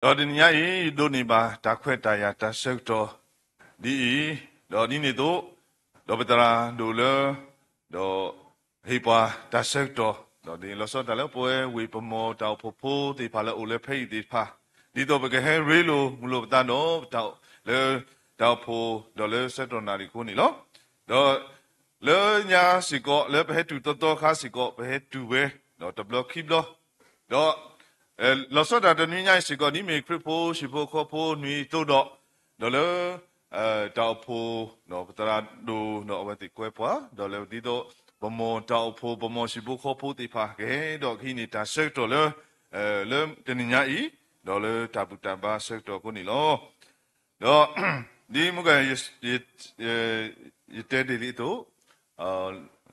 ဒီးတနံၤညါအံၤ ယဒိးန့ၢ်ဘၣ်တၢ်ခွဲးတၢ်ယာ်တၢ်ဆၢကတီၢ်ဒ်အံၤ, ဒီးဒ်န့ၣ်အသိး, ဒီးပသရၣ်ဒိၣ်လၢ ဒီးဟ့ၣ်ပှၤတၢ်ဆၢကတီၢ်, ဒီးလီၤဆီဒၣ်တၢ်လၢပဝဲဝ့ၢ်ပမီၤတၢ်အိၣ်ဖှိၣ်ဖိသ့ၣ်တဖၣ်လၢအိၣ်လၢဖဲအံၤသ့ၣ်တဖၣ်, ဒ်သိးပကဟဲရ့လိာ်မုာ်လိာ်ပသးဒီး လၢတၢ်အိၣ်ဖှိၣ် ဒီးလၢဆၢကတီၢ်နၣ်ရံၣ်အဃိန့ၣ်လီၤ. ဒီးလၢညါစ့ၢ်ကီး လၢပဟဲတုၤသီသီခါစ့ၢ်ကီး ပဟဲတုၤဝဲ ဒီးတဘျီခံဘျီ, ဒီး လီၤဆီဒၣ်တၢ်တနွံညါအံၤစ့ၢ်ကီး ဒ်မ့ၢ်ခရံာ်ဖိဟံၣ်ဖိဃီဖိနွံအသိးဒီး, ဒီးလၢ တၢ်အိၣ်ဖှိၣ် ဒီးပသရၣ်ဒိၣ် ဒီးအဝဲသ့ၣ်ကွဲပှၤ, ဒီးလၢဒ်သိး ပမီၤတၢ်အိၣ်ဖှိၣ် ပမီၤဟံၣ်ဖိဃီဖိသ့ၣ်တဖၣ် ကဟဲဒီးကဟံးန့ၢ်တၢ်ဆၢကတီၢ်လၢ လၢတနံၤညါအံၤ, ဒီးလၢတၢ်ဘူၣ်တၢ်ဘါဆၢကတီၢ်အဃိန့ၣ်လီၤ. ဒီး ဒ်မုၢ်က ယတဲတ့ၢ်လံအသိး,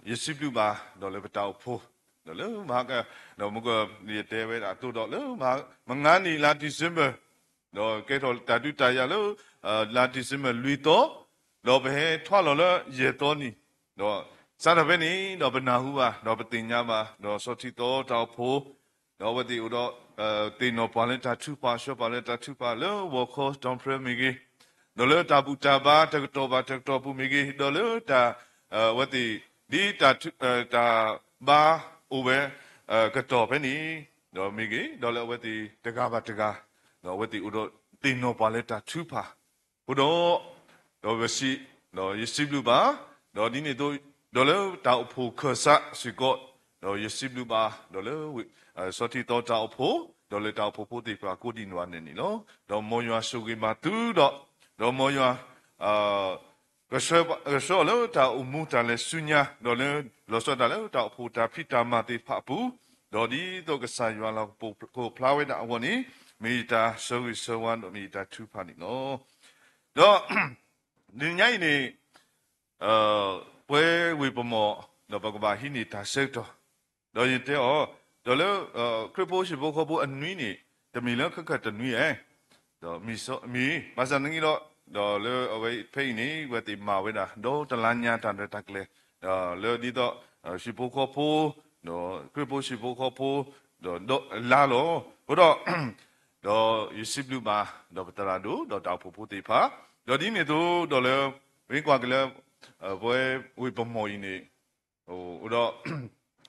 ယစံးဘျုးဘၣ် ဒီးလၢပတၢ်အိၣ်ဖှိၣ်, ဒီးလၢမဟါက ဒီးမုၢ်က ယတဲဝဲဒၣ်အသိးဒီးလၢ မဟါ မုၢ်နံၤလါ December, ဒီးကဲထီၣ်တၢ်ဒုးတၢ်ယၤလၢ လါ December လွံၢ်သီ, ဒီးပဟဲထွဲလီၤလၢယဲၢ်သီနံၤ, ဒီးစးထီၣ်ဖဲန့ၣ် ဒီးပနၢ်ဟူဘၣ် ဒီးပသ့ၣ်ညါဘၣ် ဒီးဆီထံသီတၢ်အိၣ်ဖှိၣ် ဒီးအဝဲသ့ၣ်အိၣ်ဒီး သ့ၣ်နီၣ်ပှၤလၢတၢ်ထုကဖၣ် ဆှၢပှၤလၢတၢ်ထုကဖၣ်လၢ ဝီၤခီ တီၢ်ဖြၢမ့ၢ်ဂ့ၤ, ဒီးလၢတၢ်ဘူၣ်တၢ်ဘါ တကတီၢ်ဘၣ်တကတီၢ်ပူၤမ့ၢ်ဂ့ၤ, ဒီးလၢတၢ် အဝဲသ့ၣ် ဒ်တၢ် တၢ်ဘါအိၣ်ဝဲ ကတီၢ်ဖဲန့ၣ် ဒီးမ့ၢ်ဂ့ၤ, ဒီးလၢအဝဲသ့ၣ်တဂၤဘၣ်တဂၤ ဒီးအဝဲသ့ၣ်အိၣ်ဒီးသ့ၣ်နီၣ်ပှၤလၢတၢ်ထုကဖၣ် အဃိဒီး ဒီးပစံး ဒီးယစံးဘျုးဘၣ်, ဒီးဒ်န့ၣ်အသိး ဒီးလၢတၢ်အိၣ်ဖှိၣ်ခၢၣ်စးစ့ၢ်ကီး, ဒီးယစံးဘျုးဘၣ် ဒီးလၢ ဆီထံသီတၢ်အိၣ်ဖှိၣ်, ဒီးလၢတၢ်အိၣ်ဖှိၣ်ဖိသ့ၣ်တဖၣ်ကိးဒံးနီၢ်ဂၤဒဲးန့ၣ်လီၤ. ဒီးမ်ယွၤဆိၣ်ဂ့ၤဘၣ်သုဒီး, ဒီးမ်ယွၤ ကဆှၢ ကဆှၢအီၤလၢတၢ်အိၣ်မူတၢ်လဲၤဆူညါ, ဒီးလၢလီၤဆီဒၣ်တၢ်လၢတၢ်အိၣ်ဖှိၣ်တၢ်ဖံးတၢ်မၤသ့ၣ်တဖၣ်အပူၤ, ဒီးဒ်သိးကစၢ်ယွၤလီၤကပိာ်ခိၣ်ဖျါဝဲဒၣ်အဂီၢ်န့ၣ်, မ့ၢ်ယတၢ်ဆၢဂ့ၤဆၢဝါ ဒီးမ့ၢ်ယတၢ်ထုကဖၣ်န့ၣ်လီၤ. ဒီး တနံၤညါအံၤန့ၣ် ပဝဲဝ့ၢ်ပမီၤ ဒီးပကဘၣ်ဟံးန့ၢ်တၢ်ဆၢကတီၢ်, ဒီးယတဲအီၤ, ဒီးလၢ ခရံာ်ဖိဟံၣ်ဖိဃီဖိအနွံန့ၣ် တမ့ၢ်လၢခဲကတနွံဧါ, ဒီးမ့ၢ် ဘၣ်ဆၣ်သနာ်က့ဒီး ဒီးလၢအဝဲဖဲအံၤန့ၣ် အဝဲသ့ၣ်မၤဝဲဒၣ် ဒီးတလါညါတၢ်ရဲၣ်တၢ်ကျဲၤ လၢဒ်သိး ဟံၣ်ဖိဃီဖိ ဒီးခရံာ်ဖိဟံၣ်ဖိဃီဖိ ဒီးလါလီၤ. အဃိဒီး ဒီးယစံးဘျုးဘၣ် ဒီးပသရၣ်ဒိၣ် ဒီးတၢ်အိၣ်ဖှိၣ်ဖိသ့ၣ်တဖၣ်, ဒီးဒ်န့ၣ်အသိး ဒီးလၢ မ့ၢ်ကွၢ်က့ၤလၢ ပဝဲဝ့ၢ်ပမီၤအံၤန့ၣ် ဒီး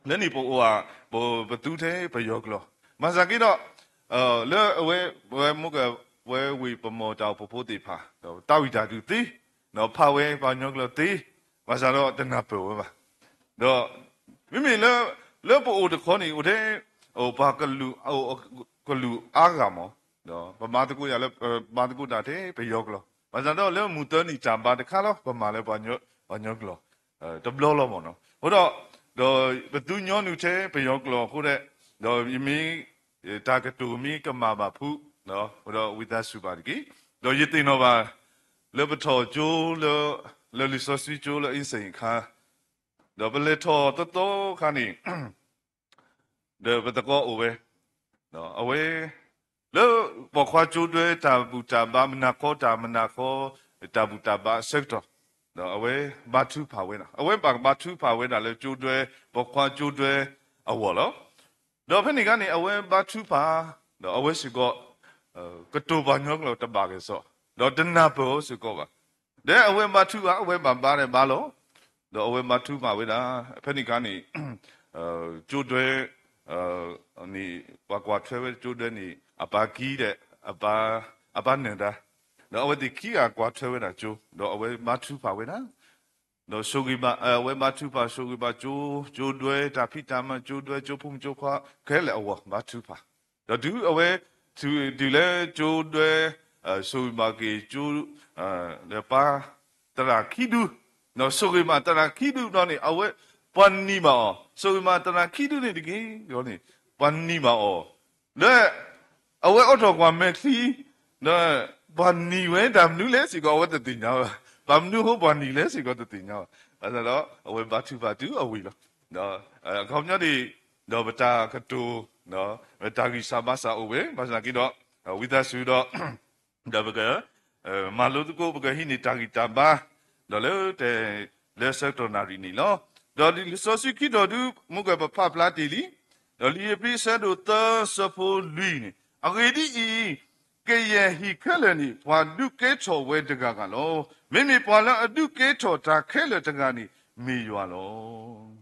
လၢန့ၣ်ပအိၣ်ဧါ, ပ ပသူထဲပယီၤကျိာ်, ဘၣ်ဆၣ်က့ဒီး လၢအဝဲ ပဝဲမ့ၢ်က ပဝဲဝ့ၢ်ပမီၤတၢ်အိၣ်ဖှိၣ်ဖိသ့ၣ်တဖၣ် ဒီးတၢ်ဝံၣ်တၢ်ဒုးသ့, ဒီးဖးဝဲပှၤကညီကျိာ်သ့, ဘၣ်ဆၣ်ဒီးတနၢ်ပၢၢ်ဝဲဘၣ်. ဒီး မ့မ့ၢ်လၢ လၢပအိၣ်တခီန့ၣ် အိၣ်ထဲ ပှၤကလုာ် ကလုာ်အါဂၤမး, ဒီးပမၤသကိးယၤလၢ ပမၤသကိးတၢ်ထဲပယီၤကျိာ်, ဘၣ်ဆၣ်ဒီးလၢမုၢ်သၢနံၤတၢ်ဘါတခါလီၤ ပမၤလၢပှၤကညီကျိာ် တဘျီလီၤမးနီၤ. အဃိဒီး ဒီးပသူညီနုၢ်ထဲပယီၤကျိာ်အဃိဒီး ဒီးယမ့ၢ် တၢ်ကတိၤမ့ၢ်ကမၣ်ဘၣ်ဖုး, အဃိဒီးဝံသးစူၤဘၣ်တက့ၢ်. ဒီးယသ့ၣ်နီၣ်ဘၣ် လၢပထီၣ်ကၠိလၢ လၢလံာ်စီဆှံကၠိလၢအ့စ့ၣ်အခါ, ဒီးပလဲၤထီၣ်သီသီခါန့ၣ် ဒီးပသကိးအိၣ်ဝဲ, အဝဲ လၢပိာ်ခွါကၠိဒွဲတၢ်ဘူၣ်တၢ်ဘါ မုၢ်နၤခီတၢ် မုၢ်နၤခီ တၢ်ဘူၣ်တၢ်ဘါအဆၢကတီၢ်, ဒီးအဝဲဘါထုကဖၣ်ဝဲဒၣ်, အဝဲဘၣ်ဘါထုကဖၣ်ဝဲဒၣ်လၢကၠိဒွဲ ပိာ်ခွါကၠိဒွဲအဂီၢ်လီၤ. ဒီးဖဲန့ၣ်အခါန့ၣ် အဝဲဘါထုကဖၣ်, ဒီးအဝဲစ့ၢ်ကီး ကတိၤပှၤကညီကျိာ်တဘၣ်က့ၤစီး, ဒီးတနၢ်ပၢၢ်အီၤစ့ၢ်ကီးဘၣ်. ဒီးအဝဲဘါထုကဖၣ် အဝဲဘၣ်ဘါဒီးဘါလီၤ. ဒီးအဝဲဘါထုကဖၣ်ဝဲဒၣ် ဖဲန့ၣ်အခါန့ၣ် ကၠိဒွဲ န့ၣ် ပှၤကွၢ်ထွဲဝဲကၠိဒွဲန့ၣ် အပၢ်ကံဒီး အပၢ်နၢၤဒါ, ဒီးအဝဲသ့ၣ်ခံဂၤကွၢ်ထွဲဝဲဒၣ်ကၠိ, ဒီးအဝဲဘါထုကဖၣ်ဝဲဒၣ် ဒီးဆိၣ်ဂ့ၤဘၣ် အဝဲဘါထုကဖၣ်ဆိၣ်ဂ့ၤဘၣ်ကၠိ, ကၠိဒွဲ တၢ်ဖံးတၢ်မၤကၠိဒွဲ ကၠိဖိမုၣ်ကၠိခွါ ခဲလၢာ်အဂီၢ် ဘါထုကဖၣ်, ဒီးတုၤအဝဲ တုၤလၢကၠိဒွဲ ဆိၣ်ဂ့ၤဘၣ်က့ၤကၠိ ဒီးပၢ်သရၣ်ခံဒု, ဒီးဆိၣ်ဂ့ၤဘၣ်သရၣ်ခံဒုဘျီန့ၣ် အဝဲ ပှၤနံၤဘၣ်အီၤ, ဆိၣ်ဂ့ၤဘၣ်သရၣ်ခံဒုန့ၣ်တက့ၢ်န့ၣ် ပှၤနံၤဘၣ်အီၤ လၢ အဝဲအိးထီၣ်ကွၢ်မဲာ်ချံ, ဒီးပှၤနံၤဝဲတၢ်မနုၤလဲၣ်စ့ၢ်ကီး အဝဲတသ့ၣ်ညါဘၣ်, ဘၣ်မနုၤအဃိပှၤနံၤလဲၣ်စ့ၢ်ကီးတသ့ၣ်ညါဘၣ်, ဘၣ်ဆၣ်ဒီး အဝဲဘါထုကဖၣ်တုၤအဝံၤလီၤ. အခီပညီန့ၣ် ဒီးပတၢ်ကတိၤ ပတၢ်ဂံၢ်စၢ်ဘါစၢ်အိၣ်ဝဲ ဘၣ်ဆၣ်က့ဒီး ဝံသးစူၤဒီး ဒီးပက မၤလိသကိး ပကဟံးန့ၢ်တၢ်ဂံၢ်တၢ်ဘါ ဒီးလၢ လၢဆၢကတီၢ်နၣ်ရံၣ်န့ၣ်လီၤ. ဒီးလံာ်စီဆှံခံတီၤဒု မုၢ်ကပဖးဖျါတ့ၢ်လံ, ဒီးလံာ်ဧ့ၤဘြံၤအဆၢဒိၣ်သၢ ဆၢဖိလွံၢ်န့ၣ် အဂ့ၢ်ဒ်အံၤ, ကယဲၢ်ဟံၣ်ခဲလၢာ်န့ၣ် ပှၤဒုးကဲထီၣ်ဝဲတဂၤဂၤလီၤ. မ့မ့ၢ်ပှၤလၢအဒုးကဲထီၣ်တၢ်ခဲလၢာ်တဂၤန့ၣ် မ့ၢ်ယွၤလီၤ.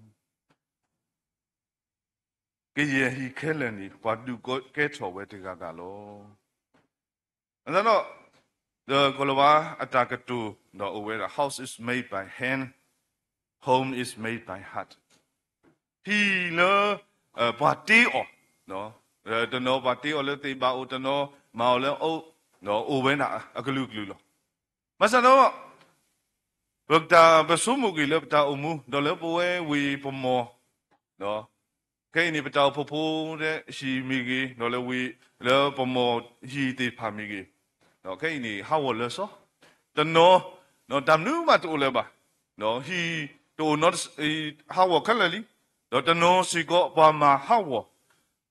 ကယဲၢ်ဟံၣ်ခဲလၢာ်န့ၣ် ပှၤဒုးကဲထီၣ်ဝဲတဂၤဂၤလီၤ. အသးဒီး ဒီးကီၤလၤဝါအတၢ်ကတိၤဒီးအိၣ်ဝဲဒၣ် House is made by hand, home is made by heart. ဟံၣ်လၢ ပှၤတ့အီၤ, တနီၤပှၤတ့အီၤလၢသ့ၣ်ဘၣ်အိၣ်, တနီၤမၤအီၤလၢအအိၣ်, အိၣ်ဝဲဒၣ်အကလုာ်ကလုာ်လီၤ. ဘၣ်ဆၣ်ဒီး ပတၢ်ပဆိကမိၣ်က့ၤလၢပတၢ်အိၣ်မူ ဒီးလၢပဝဲဝံၤပမီၤ ခဲအံၤန့ၣ် ပတၢ်အိၣ်ဖှိၣ်ဖိဟံၣ်မ့ၢ်ဂ့ၤ, ဒီးလၢဝံၤလၢပမီၤဟံၣ်သ့ၣ်တဖၣ်မ့ၢ်ဂ့ၤ, ခဲအံၤန့ၣ် ဟးဂီၤလၢာ်စီ, တနီၤ တၢ်မနုၤမးတအိၣ်လၢၤဘၣ်, ဟံၣ်တအိၣ်နီတ ဟးဂီၤခဲလၢာ်လံ, ဒီးတနီၤစ့ၢ်ကီး ပှၤမၤဟးဂီၤ,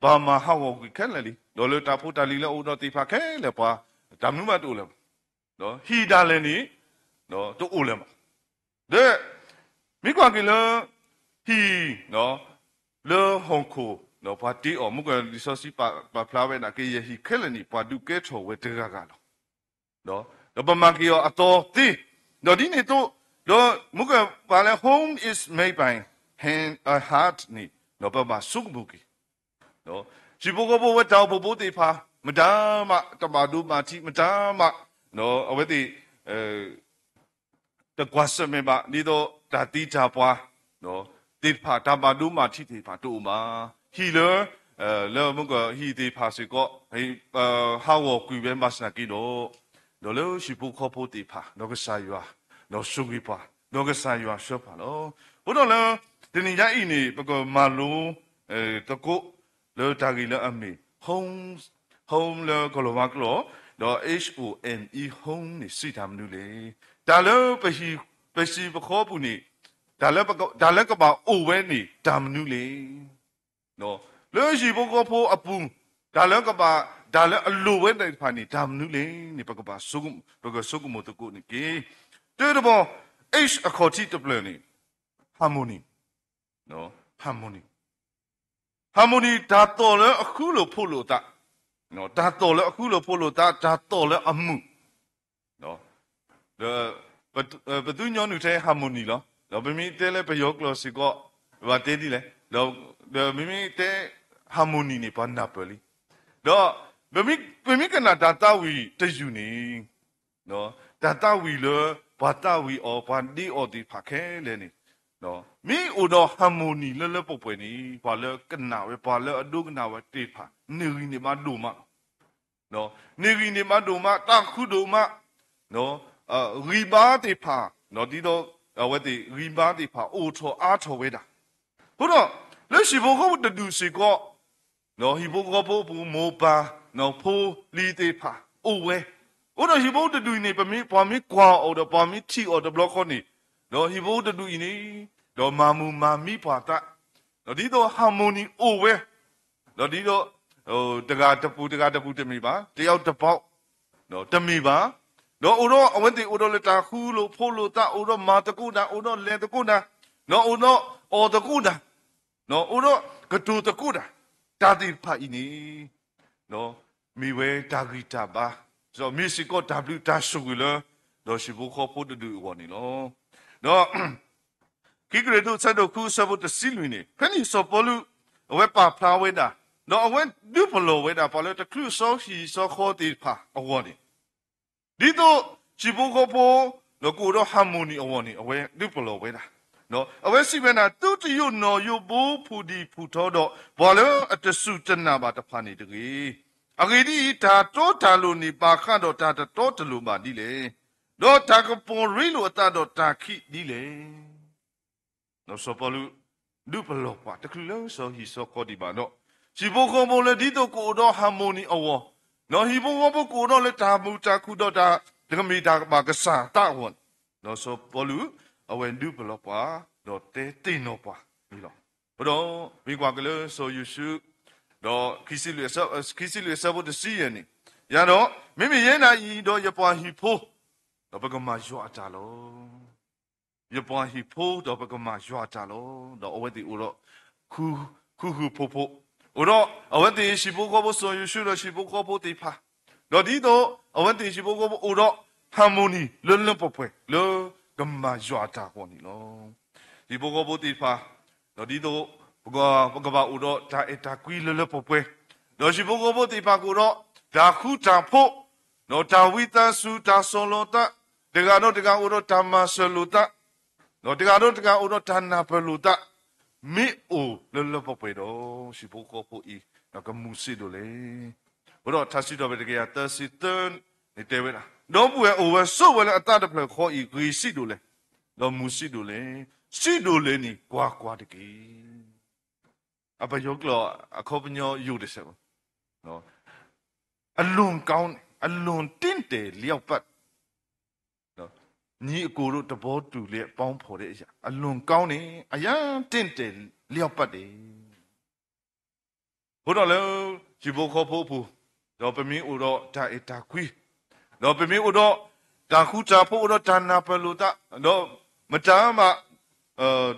ပှၤမၤဟးဂီၤကွံာ်ခဲလၢာ်လံ, ဒီးလၢတၢ်ဖိတၢ်လံၤလၢအအိၣ်ဒီးသ့ၣ်တဖၣ်ခဲလၢာ် ပှၤတၢ်မနုၤမးတအိၣ်လၢၤဘၣ်. ဟံၣ်ဒၣ်လဲာ်န့ၣ် တအိၣ်လၢၤဘၣ်. ဒီး မ့ၢ်ကွၢ်က့ၤလၢ ဟံၣ် လၢဟီၣ်ခိၣ် ပှၤတ့အီၤ မုၢ်ကလံာ်စီဆှံပာ်ဖျါဝဲဒၣ် ကယဲၢ်ဟံၣ်ခဲလၢာ်န့ၣ် ပှၤဒုးကဲထီၣ်ဝဲတဂၤဂၤလီၤ. ဒီးပမၤက့ၤအီၤအသီသ့, ဒီးဒ်န့ၣ်အသိး ဒီးမုၢ်ကပာ်လၢ home is made by hand, a heart န့ၣ် ဒီးပဘၣ်ဆိကမိၣ်က့ၤ ဟံၣ်ဖိဃီဖိဝဲတၢ်အိၣ်ဖှိၣ်ဖိသ့ၣ်တဖၣ် မတၤမး တဘၣ်ဒိဘၣ်ထံး မတၤမး အဝဲသ့ၣ် တကွၢ်ဆၢၣ်မဲာ်ဘၣ် ဒ်သိးတၢ်သံတၢ်ပှၢ်သ့ၣ်တဖၣ် တၢ်ဘၣ်ဒိဘၣ်ထံးသ့ၣ်တဖၣ်တအိၣ်ဘၣ်. ဟံၣ်လၢ လၢမုၢ်ကဟံၣ်သ့ၣ်တဖၣ်စ့ၢ်ကီး ဟးဂီၤကွံာ်ဝဲဘၣ်ဆၣ်က့ဒီး ဒီးလၢဟံၣ်ဖိဃီဖိသ့ၣ်တဖၣ် ဒီးကစၢ်ယွၤ ဒီးဆိၣ်ဂ့ၤပှၤ ဒီးကစၢ်ယွၤဆှၢပှၤလီၤ. အဃိဒီးလၢ တနံၤညါအံၤန့ၣ် ပကမၤလိ သကိးလၢတၢ်ဂ့ၢ်လၢအမ့ၢ် home, home လၢကီၤလၤဝါကျိာ် ဒီး H O M E home န့ၣ် စံးတၢ်မနုၤလဲၣ်. တၢ်လၢပဟံၣ်ပဃီပူၤန့ၣ် တၢ်လၢကဘၣ်အိၣ်ဝဲန့ၣ် တၢ်မနုၤလဲၣ်. လၢဟံၣ်ဖိဃီဖိအပူၤ တၢ်လၢကဘၣ် တၢ်လၢအလိၣ်ဝဲသ့ၣ်တဖၣ်န့ၣ် တၢ်မနုၤလဲၣ်န့ၣ် ပကဘၣ် ပကဆိကမိၣ်သကိးန့ၣ်တက့ၢ်. တၢတဘီ H အခီၣ်ထံးတဖျၢၣ်န့ၣ် harmony, harmony, harmony တၢ်သီၣ်လၢအဃူလိာ်ဖိးလိာ်သး, တၢ်သီၣ်လၢအဃူလိာ်ဖိးလိာ်သး တၢ်သီၣ်လၢအမုာ် ဒီး ပသုညီနုၢ်ထဲ harmony လီၤ. ဒီးပမ့ၢ်တဲလၢပယီၤကျိာ်စ့ၢ်ကီး ဘၣ်တဲဒ်လဲၣ်. ဒီးမ့မ့ၢ်တဲ harmony န့ၣ် ပှၤနၢ်ပၢၢ်လံ. ဒီး ပမ့ၢ်ကနၣ်တၢ်သးဝံၣ်တယုၢ်န့ၣ် တၢ်သးဝံၣ်လၢ ပှၤသးဝံၣ်အီၤ ပှၤဒ့အီၤသ့ၣ်တဖၣ်ခဲလၢာ်န့ၣ် မ့ၢ်အိၣ်ဒီး harmony လၢလၢပှဲၤပှဲၤန့ၣ် ပှၤလၢကနၣ်ဝဲ ပှၤလၢအဒိကနၣ်ဝဲသ့ၣ်တဖၣ် န့ၢ်ဂံၢ်န့ၢ်ဘါဒိၣ်မးလီၤ. န့ၢ်ဂံၢ်န့ၢ်ဘါဒိၣ်မး သးခုဒိၣ်မး ဂံၢ်ဘါသ့ၣ်တဖၣ် ဒ်သိး အဝဲသ့ၣ်ဂံၢ်ဘါသ့ၣ်တဖၣ် အိၣ်ထီၣ်အါထီၣ်ဝဲဒၣ်. အဃိဒီး လၢဟံၣ်ဖိဃီဖိတဒူၣ်စ့ၢ်ကီး ဟံၣ်ဖိဃီဖိအပူၤ မိၢ်ပၢ် ဖိလံၤသ့ၣ်တဖၣ်အိၣ်ဝဲ. အဃိဒီးဟံၣ်ဖိတဒူၣ်အံၤန့ၣ် ပမ့ၢ် ပှၤမ့ၢ်ကွၢ်အီၤဒီး ပှၤမ့ၢ်ထံၣ်အီၤတဘျီဃီန့ၣ် ဒီးဟံၣ်ဖိတဒူၣ်အံၤန့ၣ် ဒီးမၤမုာ်မၤမံပှၤသး ဒီးဒ်သိး harmony အိၣ်ဝဲ ဒီးဒ်သိး တဂၤတပူၤ တဂၤတပူၤတမ့ၢ်ဘၣ် တယောက်တစ်ပေါက် တမ့ၢ်ဘၣ်. ဒီးအိၣ်ဒီးအဝဲသ့ၣ်အိၣ်ဒီးလၢတၢ်ဃူလိာ်ဖိးလိာ်သး အိၣ်ဒီးမၤသကိးတၢ် အိၣ်ဒီးလဲၤသကိးတၢ် ဒီးအိၣ်ဒီးအီၣ်သကိးတၢ် ဒီးအိၣ်ဒီးကတိၤသကိးတၢ် တၢ်သ့ၣ်တဖၣ်အံၤန့ၣ် ဒီးမ့ၢ်ဝဲတၢ်ဂံၢ်တၢ်ဘါ ဒီးမ့ၢ်စ့ၢ်ကီးတၢ်ဘျုးတၢ်ဆိၣ်ဂ့ၤလၢ ဒီးဟံၣ်ဖိဃီဖိတဒူၣ်အဂီၢ်န့ၣ်လီၤ. ဒီး ခံကရံၣ်သူး အဆၢဒိၣ်ဃု အဆၢဖိတဆံလွံၢ်န့ၣ် ဖဲန့ၣ်စီၤပီလူး အဝဲပာ်ဖျါဝဲဒၣ် ဒီးအဝဲဒုးပလီၢ်ဝဲဒၣ် ပှၤလၢတချုးစီဟံၣ်စီဃီသ့ၣ်တဖၣ်အဂီၢ်န့ၣ် ဒ်သိးဟံၣ်ဖိဃီဖိ ဒီးကအိၣ်ဒီး harmony အဂီၢ်န့ၣ် အဝဲဒုးပလီၢ်ဝဲဒၣ်. အဝဲစံးဝဲဒၣ် သုတယိးနီၣ်ယိးဘိဖှူၣ်ဒံၣ်ဖှူၣ်ထီဒီး ပှၤလၢအတစူၢ်တနာ်ဘၣ်တဖၣ်န့ၣ်တဂ့ၤ. အဂ့ၢ်ဒ်အံၤ, တၢ်တီတၢ်လိၤန့ၣ် ဘၣ်ဃးဒီးတၢ်တတီတလိၤဘၣ်ဒ်လဲၣ်. ဒီးတၢ်ကပီၤရ့လိာ်အသးဒီးတၢ်ခံးဒ်လဲၣ်. စီၤပီလူး ဒုးပလီၢ်ပှၤ တချုးလၢစီၤဟံၣ်စီဃီဒံးဘၣ်ဒီး ဟံၣ်ဖိဃီဖိလၢဒ်သိးကအိၣ်ဒီး harmony အဂီၢ်, ဒီးဟံၣ်ဖိဃီဖိကအိၣ်ဒီးလၢတၢ်မုာ်တၢ်ခုၣ်ဒီးတၢ်တကမ့ၢ်တၢ်ကဘၣ်ကစၢ်အသးအဂီၢ်န့ၣ်, စီၤပီလူး အဝဲဒုးပလီၢ်ပှၤ ဒီးတဲသ့ၣ်နီၣ်ပှၤန့ၣ်လီၤ. အဃိဒီး မ့ၢ်ကွၢ်က့ၤလၢစီၤယိၤၡူး ဒီး ခံဆံလွံၢ်အဆၢဖိတဆံယဲၢ်န့ၣ်, ယၤဒီး မ့မ့ၢ်ယဲဒၣ်အံၤ ဒီးယပှၤဟံၣ်ဖိ ဒီးပကမၤယွၤအတၢ်လီၤ. ယပှၤဟံၣ်ဖိဒီးပကမၤယွၤအတၢ်လီၤ. ဒီးအဝဲသ့ၣ်အိၣ်ဒီး ဃူဃူဖိးဖိး, အိၣ်ဒီးအဝဲသ့ၣ်ဟံၣ်ဖိဃီဖိ စီၤယိၤၡူဒီးဟံၣ်ဖိဃီဖိသ့ၣ်တဖၣ်, ဒီးဒ်သိးအဝဲသ့ၣ်ဟံၣ်ဖိဃီဖိအိၣ်ဒီး harmony လၢလၢပှဲၤပှဲၤလၢကမၤယွၤအတၢ်အဂီၢ်န့ၣ်လီၤ. ဟံၣ်ဖိဃီဖိသ့ၣ်တဖၣ် ဒီးဒ်သိး ပကဘၣ်အိၣ်ဒီးတၢ်အဲၣ်တၢ်ကွံလၢလၢပှဲၤပှဲၤ, ဒီးဟံၣ်ဖိဃီဖိသ့ၣ်တဖၣ်ကအိၣ်ဒီး တၢ်ဃူတၢ်ဖိး, ဒီးတၢ်ဝံသးစူၤ တၢ်ဆီၣ်လီၤသး, တဂၤဒီးတဂၤအိၣ်ဒီးတၢ်မၤစၢၤလိာ်သး, ဒီးတဂၤဒီးတဂၤအိၣ်ဒီးတၢ်နၢ်ပၢၢ်လိာ်သး, မ့ၢ်အိၣ်လၢလၢပှဲၤပှဲၤဒီး ဟံၣ်ဖိဃီဖိအံၤ ကမူစံးဒိၣ်လဲၣ်. အဃိဒီးထါစံးထီၣ်ပတြၢၤတကယၤသၢဆံသၢန့ၣ်တဲဝဲဒၣ်, ဒီပုၢ်ဝဲၢ်အိၣ်ဝဲဆိးဝဲလၢအသးတဖျၢၣ်ဃီအံၤ ဂ့ၤစံးဒိၣ်လဲၣ်, ဒီးမူစံးဒိၣ်လဲၣ်, စံးဒိၣ်လဲၣ်န့ၣ် ကွၢ်ကွၢ်တက့ၢ်. အပယီၤကျိာ်အခီပညီယိာ်တစဲးဘၣ်, အလွန်ကောင်း, အလွန်တင့်တယ်လျောက်ပတ်, ညီအစ်ကိုတို့ သဘောတူလျက် ပေါင်းဖော်တဲ့အရာ, အလွန်ကောင်းန့ၣ် အရမ်းတင့်တယ်လျောက်ပတ်တယ်. အဃိဒီးလၢ ဟံၣ်ဖိဃီဖိအပူၤ, ဒီးပမ့ၢ်အိၣ်ဒီးတၢ်အဲၣ်တၢ်ကွံ, ဒီးပမ့ၢ်အိၣ်ဒီးတၢ်ဃူတၢ်ဖိး အိၣ်ဒီးတၢ်နၢ်ပၢၢ်လိာ်သး, ဒီးမတၤမး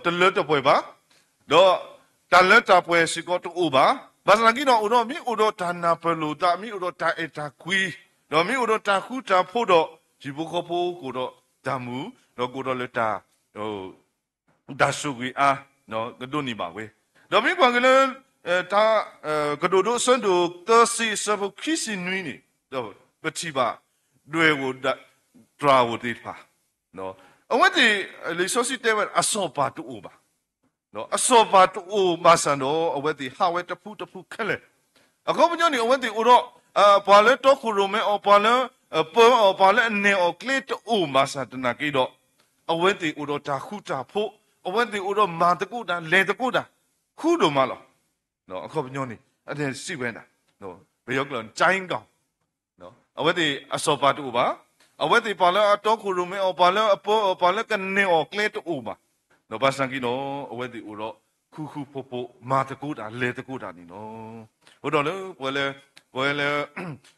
တလၢတပှဲၤဘၣ်, ဒီးတၢ်လၢတၢ်ပှဲၤစ့ၢ်ကီးတအိၣ်ဘၣ်. ဘၣ်ဆၣ်သနာ်က့ဒီး အိၣ်ဒီး မ့ၢ်အိၣ်ဒီးတၢ်နၢ်ပၢၢ်လိာ်သး, မ့ၢ်အိၣ်ဒီးတၢ်အဲၣ်တၢ်ကွံ, ဒီးမ့ၢ်အိၣ်ဒီးတၢ်ဃူတၢ်ဖိးဒီး ဟံၣ်ဖိဃီဖိကအိၣ်ဒီးတၢ်မူ, ဒီးကအိၣ်ဒီးလၢတၢ် တၢ်ဆိၣ်ဂ့ၤအါ ကဒိးန့ၢ်ဘၣ်ဝဲ. ဒီးမ့ၢ်ကွၢ်က့ၤလၢ တၢ် ကတိၤဒိအဆၢဒိၣ်သၢဆံအဆၢဖိခံဆံနွံန့ၣ်, ဒီးပထံၣ်ဘၣ် ဒွဲၣ်ဧိၤ တြၤဧိၤသ့ၣ်တဖၣ်, အဝဲသ့ၣ် လံာ်စီဆှံတဲဝဲဒၣ် အစီၣ်ပၢ်တအိၣ်ဘၣ်. အစီၣ်ပၢ်တအိၣ်ဘၣ်ဆၣ်ဒီး အဝဲသ့ၣ်ဟးဝဲတဖုတဖုခဲလၢာ်. အခီပညီန့ၣ် အဝဲသ့ၣ်အိၣ်ဒီး ပှၤလၢတီခိၣ်ရိၣ်မဲအီၤ, ပှၤလၢအပၢအီၤ, ပှၤလၢအနဲၣ်အီၤကျဲတအိၣ်ဘၣ်ဆၣ်သနာ်က့ဒီး အဝဲသ့ၣ်အိၣ်ဒီးတၢ်ဃူတၢ်ဖိး, အဝဲသ့ၣ်အိၣ်ဒီးမၤသကိးတၢ် လဲၤသကိးတၢ် ဃူဒိၣ်မးလီၤ. အခီပညီန့ၣ် အဝဲသ့ၣ်စံးဝဲဒၣ် ပယီၤကျိာ် ကၠဲကီၢ် အဝဲသ့ၣ်အစီၣ်ပၢ်တအိၣ်ဘၣ်. အဝဲသ့ၣ်ပှၤလၢအတီခိၣ်ရိၣ်မဲအီၤ, ပှၤလၢအပၢအီၤ, ပှၤလၢကနဲၣ်အီၤကျဲတအိၣ်ဘၣ်. ဒီးဘၣ်ဆၣ်သနာ်က့ဒီး အဝဲသ့ၣ်အိၣ်ဒီးဃူဃူဖိးဖိး မၤသကိးတၢ် လဲၤသကိးတၢ်န့ၣ်လီၤ. အဃိဒီးလၢ ပဝဲလၢ ပဝဲလၢ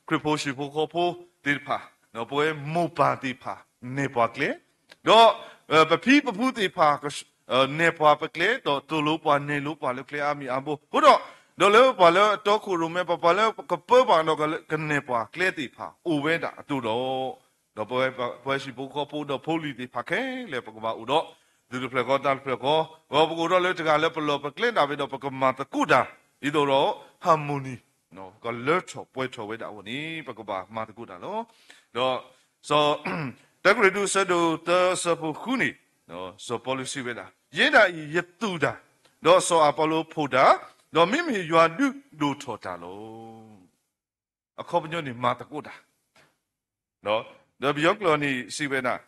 ခရံာ်ဖိဟံၣ်ဖိဃီဖိသ့ၣ်တဖၣ်, ပဝဲမိၢ်ပၢ်သ့ၣ်တဖၣ် နဲၣ်ပှၤကျဲ, ဒီး ပဖံပဖုသ့ၣ်တဖၣ် နဲၣ်ပှၤပကျဲ, ဒီးသိၣ်လိပှၤနဲၣ်လိပှၤလၢကျဲအါမံၤအါဘိ. အဃိဒီး ဒီးလၢပှၤလၢအတီခိၣ်ရိၣ်မဲ, ပှၤလၢကပၢပှၤဒီးကနဲၣ်ပှၤကျဲသ့ၣ်တဖၣ် အိၣ်ဝဲဒၣ်အသိးဒီး, ဒီးပဝဲ ပဝဲဟံၣ်ဖိဃီဖိဒီးဖိလံၤသ့ၣ်တဖၣ်ခဲလၢာ် ပကဘၣ်အိၣ်ဒီး သူၣ်တဖျၢၣ်ဃီတၢ်တဖျၢၣ်ဃီ, ဒီးပကအိၣ်ဒီးလၢတဂၤလၢပလီၢ်ပကျဲဒၣ်ဝဲဒီး ပကမၤသကိးတၢ် ဒ်သိးဒီး harmony ကလၢထီၣ်ပှဲၤထီၣ်ဝဲဒၣ်အဂီၢ်န့ၣ် ပကဘၣ်မၤသကိးတၢ်လီၤ. ဒီး စီၤ တၢကရံၣ်သူး အဆၢဒိၣ်သၢအဆၢဖိဃုန့ၣ်, စီၤပီလူးစံးဝဲဒၣ်, ယဲဒၣ်အံၤယသူၣ်တၢ်, ဒီးစီၤအပီလိဖိးတၢ်, ဒီးမ့မ့ၢ်ယွၤဒုးဒိၣ်ထီၣ်တၢ်လီၤ. အခီပညီန့ၣ် မၤသကိးတၢ်, ဒီးပယီၤကျိာ်န့ၣ်စံးဝဲဒၣ်,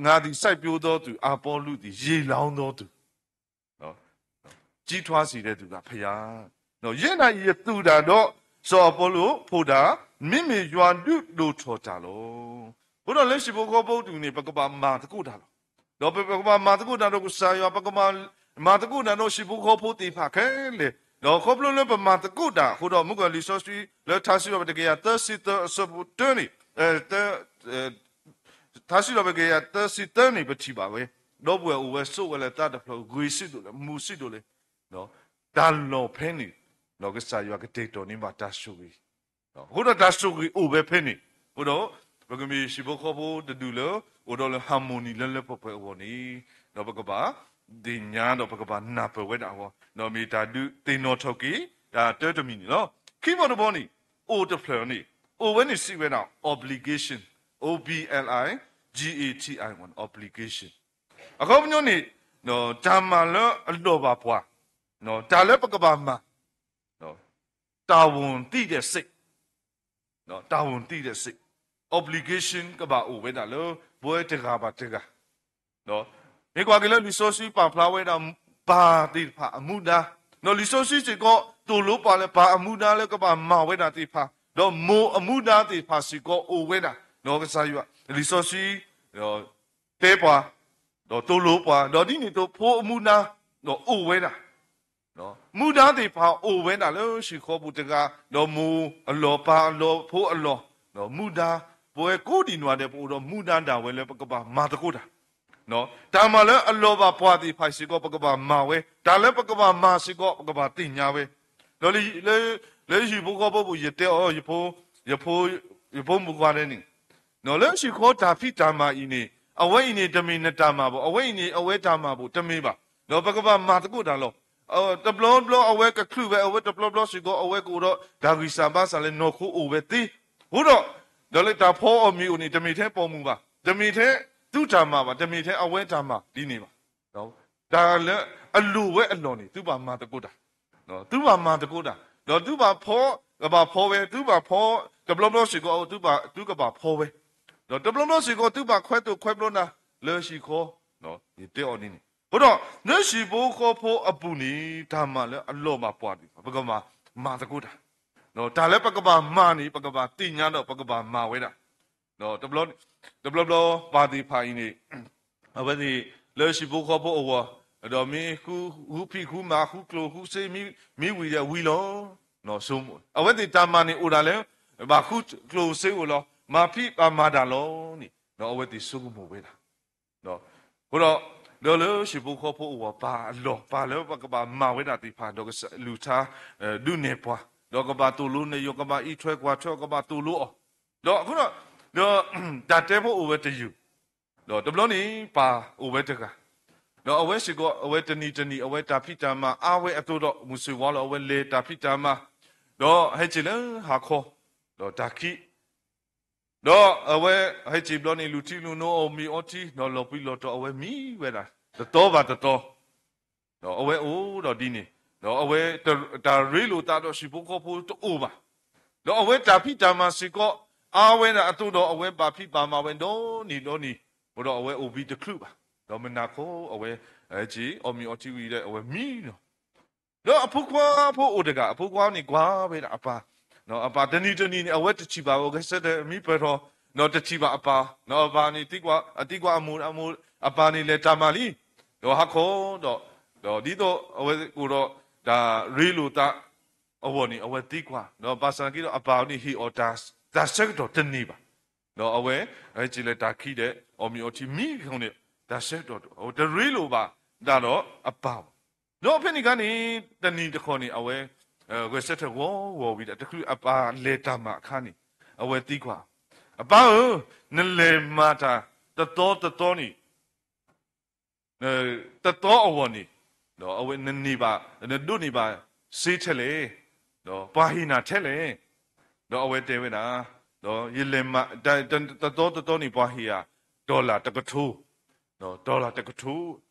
ငါသည်စိုက်ပျိုးသောသူ, အပီလူးသည်ရေလောင်းသောသူ, ကြီးထွားစေတဲ့သူကဘုရား, ယဲဒၣ်အံၤယသူၣ်တၢ်ဒီး စီၤအပီလိဖိးတၢ်, မ့မ့ၢ်ယွၤဒုးဒိၣ်ထီၣ်တၢ်လီၤ. အဃိဒီးလၢဟံၣ်ဖိဃီဖိအပူၤန့ၣ် ပကဘၣ်မၤသကိးတၢ်လီၤ. ဒီးပကဘၣ်မၤသကိးတၢ်ဒီးကစၢ်ယွၤ, ပကဘၣ်မၤသကိးတၢ်ဒီးဟံၣ်ဖိဃီဖိသ့ၣ်တဖၣ်ခဲလၢာ်, ဒီးခီဖျိလၢပမၤသကိးတၢ်အဃိဒီး မ့ၢ်ကွၢ်လံာ်စီဆှံလၢထါစံးထီၣ်ပတြၢၤတကယၤသၢဆံသၢအဆၢဖိတၢန့ၣ်, ထါစံးထီၣ်ပတြၢၤတကယၤသၢဆံသၢန့ၣ် ပထံၣ်ဘၣ်ဝဲ, ဒီပုၢ်ဝဲၢ်အိၣ်ဝဲဆိးဝဲလၢသးတဖျၢၣ် ဂ့ၤစံးဒိၣ်လဲၣ်, မူစံးဒိၣ်လဲၣ်, တၢ်လီၢ်ဖဲန့ၣ် ကစၢ်ယွၤကတဲာ်ကတီၤန့ၢ်ဘၣ်တၢ်ဆိၣ်ဂ့ၤ, အဃိဒီးတၢ်ဆိၣ်ဂ့ၤအိၣ်ဝဲဖဲန့ၣ်, အဃိဒီး ပကမ့ၢ်ဟံၣ်ဖိဃီဖိတဒူၣ်လၢ အိၣ်ဒီးလၢ harmony လၢလၢပှဲၤပှဲၤအဂီၢ်န့ၣ်, ဒီးပကဘၣ်သ့ၣ်ညါဒီးပကဘၣ်နၢ်ပၢၢ်ဝဲဒၣ်အဂီၢ်, ဒီးမ့ၢ်တၢ်ဒုးသ့ၣ်နီၣ်ထီၣ်က့ၤ တၢ်တၢတမံၤန့ၣ်လီၤ. ခံဘီတဘီန့ၣ် အိၣ်တဖျၢၣ်န့ၣ် အိၣ်ဝဲန့ၣ်စံးဝဲဒၣ် obligation, O B L I G A T I O N, obligation. အခီပညီန့ၣ် တၢ်မၤလၢအလီၢ်ဘၣ်ပှၤ, တၢ်လၢပကဘၣ်မၤ, တာဝန်သိတဲ့စိတ်, တာဝန်သိတဲ့စိတ်, obligation ကဘၣ်အိၣ်ဝဲဒၣ်လၢ ပဝဲတဂၤဘၣ်တဂၤ မ့ၢ်ကွၢ်က့ၤလၢလံာ်စီဆှံပာ်ဖျါဝဲဒၣ် ပၢ်သ့ၣ်တဖၣ်အမူဒါ, ဒီးလံာ်စီဆှံစ့ၢ်ကီး သိၣ်လိပှၤလၢပၢ်အမူဒါလၢကဘၣ်မၤဝဲဒၣ်သ့ၣ်တဖၣ်, ဒီးမိၢ်အမူဒါသ့ၣ်တဖၣ်စ့ၢ်ကီးအိၣ်ဝဲဒၣ်, ဒီးကစၢ်ယွၤ လံာ်စီဆှံ တဲပှၤ, ဒီးသိၣ်လိပှၤ, ဒီးဒ်န့ၣ်အသိးဖိအမူဒါ ဒီးအိၣ်ဝဲဒၣ် မူဒါသ့ၣ်တဖၣ်အိၣ်ဝဲဒၣ်လၢဟံၣ်ဃီပူၤတဂၤ, ဒီးမိၢ်အလီၢ် ပၢ်အလီၢ် ဖိအလီၢ်, ဒီးမူဒါ, ပဝဲကိးဒံးနီၢ်ဒဲး ပအိၣ်ဒီးမူဒါဒၣ်ဝဲလၢပကဘၣ်မၤသကိးတၢ်, တၢ်မၤလၢအလီၢ်ဘၣ်ပှၤသ့ၣ်တဖၣ်စ့ၢ်ကီး ပကဘၣ်မၤဝဲ, တၢ်လၢပကဘၣ်မၤစ့ၢ်ကီး ပကဘၣ်သ့ၣ်ညါဝဲ, ဒီးလၢ လၢ လၢဟံၣ်ဖိဃီဖိပူၤ ယတဲအီၤ ယဖိ ယဖိ ယဖိမုၣ်ခွါန့ၣ်န့ၣ်, လၢဟံၣ်ဃီတၢ်ဖံးတၢ်မၤအံၤန့ၣ် အဝဲအံၤန့ၣ် တမ့ၢ်နတၢ်မၤဘၣ်, အဝဲအံၤန့ၣ် အဝဲတၢ်မၤဘၣ် တမ့ၢ်ဘၣ်. ဒီးပကဘၣ်မၤသကိးတၢ်လီၤ. တဘျီဘျီအဝဲကချုးဝဲ အဝဲတဘျီဘျီစ့ၢ်ကီး အဝဲကအိၣ်ဒီးတၢ်ဂံၢ်စၢ်ဘါစၢ်လၢနီၢ်ခိအိၣ်ဝဲသ့. အဃိဒီး ဒီးလၢတၢ်ဖီအီၤမ့ၢ်အိၣ်န့ၣ် တမ့ၢ်ထဲပိာ်မုၣ်ဘၣ်, တမ့ၢ်ထဲသုတၢ်မၤဘၣ်, တမ့ၢ်ထဲအဝဲတၢ်မၤဒ်န့ၣ်ဘၣ်. တၢ်လၢအလိၣ်ဝဲအလီၢ်န့ၣ် သုဘၣ်မၤသကိးတၢ်, သုဘၣ်မၤသကိးတၢ်, ဒီးသုဘၣ်ဖီ ကဘၣ်ဖီဝဲ, သုဘၣ်ဖီ တဘျီဘျီစ့ၢ်ကီး သုဘၣ် သုကဘၣ်ဖီဝဲ, ဒီးတဘျီဘျီစ့ၢ်ကီး သုဘၣ်ခွဲးသိၣ်ခွဲးဘျီနၤလၢဟံၣ်ဃီ, ယတဲအီၤဒ်န့ၣ်. အဃိဒီး လၢဟံၣ်ဖိဃီဖိအပူၤန့ၣ် တၢ်မၤလၢအလီၢ်ဘၣ်ပှၤဒ် ပကဘၣ်မၤသကိးတၢ်, တၢ်လၢပကဘၣ်မၤန့ၣ် ပကဘၣ်သ့ၣ်ညါဒီးပကဘၣ်မၤဝဲဒၣ်. ဒီးတဘျီ တဘျီဘျီပၢ်သ့ၣ်တဖၣ်အံၤန့ၣ် အဝဲသ့ၣ်လၢဟံၣ်ဖိဃီဖိအဂီၢ်, ဒီးမ့ၢ်ဃုဖံးဃုမၤ ဃုကျိၣ်ဃုစ့ မ့ၢ်ဝံၤဒီးဝံၤလီၤ. အဝဲသ့ၣ်တၢ်မၤန့ၣ်အိၣ်ဒၣ်လၢ ဘၣ်ဃုကျိၣ်စ့အိၣ်လီၤ, မၤဖံးဘၣ်မၤတၢ်လီၤန့ၣ် ဒီးအဝဲသ့ၣ်ဆိကမိၣ်ဝဲဒၣ်. အဃိဒီး ဒီးလၢဟံၣ်ဖိဃီဖိအဂီၢ် ပၢ်အလီၢ် ပၢ်လၢပကဘၣ်မၤဝဲဒၣ်သ့ၣ်တဖၣ် ဒီးကစၢ်လူၤထါ ဒုးနဲၣ်ပှၤ, ဒီးကဘၣ်သိၣ်လိနယီၢ် ကဘၣ်အံးထွဲကွၢ်ထွဲ ကဘၣ်သိၣ်လိအီၤ, ဒီးအဃိဒီး ဒီးတၢ်တဲဖိအိၣ်ဝဲတယုၢ်, ဒီးတဘျီန့ၣ် ပၢ်အိၣ်ဝဲတဂၤ, ဒီးအဝဲစ့ၢ်ကီး အဝဲတနံၤတနံၤ အဝဲတၢ်ဖံးတၢ်မၤအါဝဲအသိးဒီး မုၢ်ဆ့ၣ်ဝါလီၤ အဝဲလဲၤတၢ်ဖံးတၢ်မၤ, ဒီးဟဲက့ၤလၢဟါခီ, ဒီးတၢ်ခံး ဒီးအဝဲဟဲက့ၤဘျီန့ၣ် လူၤထံလူၤနိအီၣ်မ့ၤအီထံ ဒီးလီၤပှံၤလီၤတီၤအဝဲမံဝဲဒၣ် တတီၤဘၣ်တတီၤ, ဒီးအဝဲအိၣ်ဒီးဒ်န့ၣ်, ဒီးအဝဲတၢ်ရ့လိာ်သးဒီးဟံၣ်ဖိဃီဖိတအိၣ်ဘၣ်, ဒီးအဝဲတၢ်ဖံးတၢ်မၤစ့ၢ်ကီး အါဝဲဒၣ်အသိးဒီး အဝဲဘၣ်ဖံးဘၣ်မၤဝဲဒီနံၤဒီနံၤ, အဃိဒီးအဝဲအိၣ်ဘံၣ်တချုးဘၣ်, ဒီးမုၢ်နၤခီအဝဲ ဟဲက့ၤအီၣ်မ့ၤအီထံဝံၤဒီး အဝဲမံလီၤ. ဒီးအဖိခွါဖိအိၣ်တဂၤ, အဖိခွါန့ၣ်ကွၢ်ဝဲဒၣ်အပၢ်, အပၢ်တနံၤတနံၤန့ၣ် အဝဲတထံၣ်ဘၣ် အဂဲၤဆၢထၢၣ်မံပၢၢ်ထီၣ်, ဒီးတထံၣ်ဘၣ်အပၢ်, ဒီးအပၢ်န့ၣ်သံကွၢ်, အသံကွၢ်အမိၢ်, အမိၢ်, အပၢ်န့ၣ်လဲၤတၢ်မၤလံ, ဒီးဟါခီဒီး, ဒီးဒ်သိးအဝဲအိၣ်ဒီးတၢ်ရ့လိာ်သးအဂီၢ်န့ၣ် အဝဲသံကွၢ်, ဒီးဘၣ်ဆၣ်က့ဒီး အပၢ်န့ၣ်ဟ့ၣ်အီၤတၢ်, တၢ်ဆၢကတီၢ်တန့ၢ်ဘၣ်, ဒီးအဝဲ ဟဲက့ၤလၢတၢ်ခံးဒီး အီၣ်မ့ၤအီထံမံခီန့ၣ် တၢ်ဆၢကတီၢ် အဝဲတရ့လိာ်ဘၣ်ဒၣ်ဒီးအပၢ်ဘၣ်. ဒီးဖဲန့ၣ်အခါန့ၣ် တနံၤတခီန့ၣ် အဝဲ ဂဲၤဆၢထၢၣ်ဂီၤဂီၤဝံၤဒီး တချုးအပၢ်လဲၤတၢ်မၤအခါန့ၣ် အဝဲသံကွၢ်, အပၢ်ဧၢ, နလဲၤမၤတၢ်တသီတသီန့ၣ် တသီအဂီၢ်န့ၣ် ဒီးအဝဲနန့ၢ်ဘၣ်, နဒိးန့ၢ်ဘၣ်စ့ထဲလဲၣ်, ဒီးပှၤဟ့ၣ်နၤထဲလဲၣ်, ဒီးအဝဲတဲဝဲဒၣ်, ဒီးယလဲၤမၤ, တသီတသီန့ၣ် ပှၤဟ့ၣ်ယၤ dollar တကထိ, dollar တကထိ,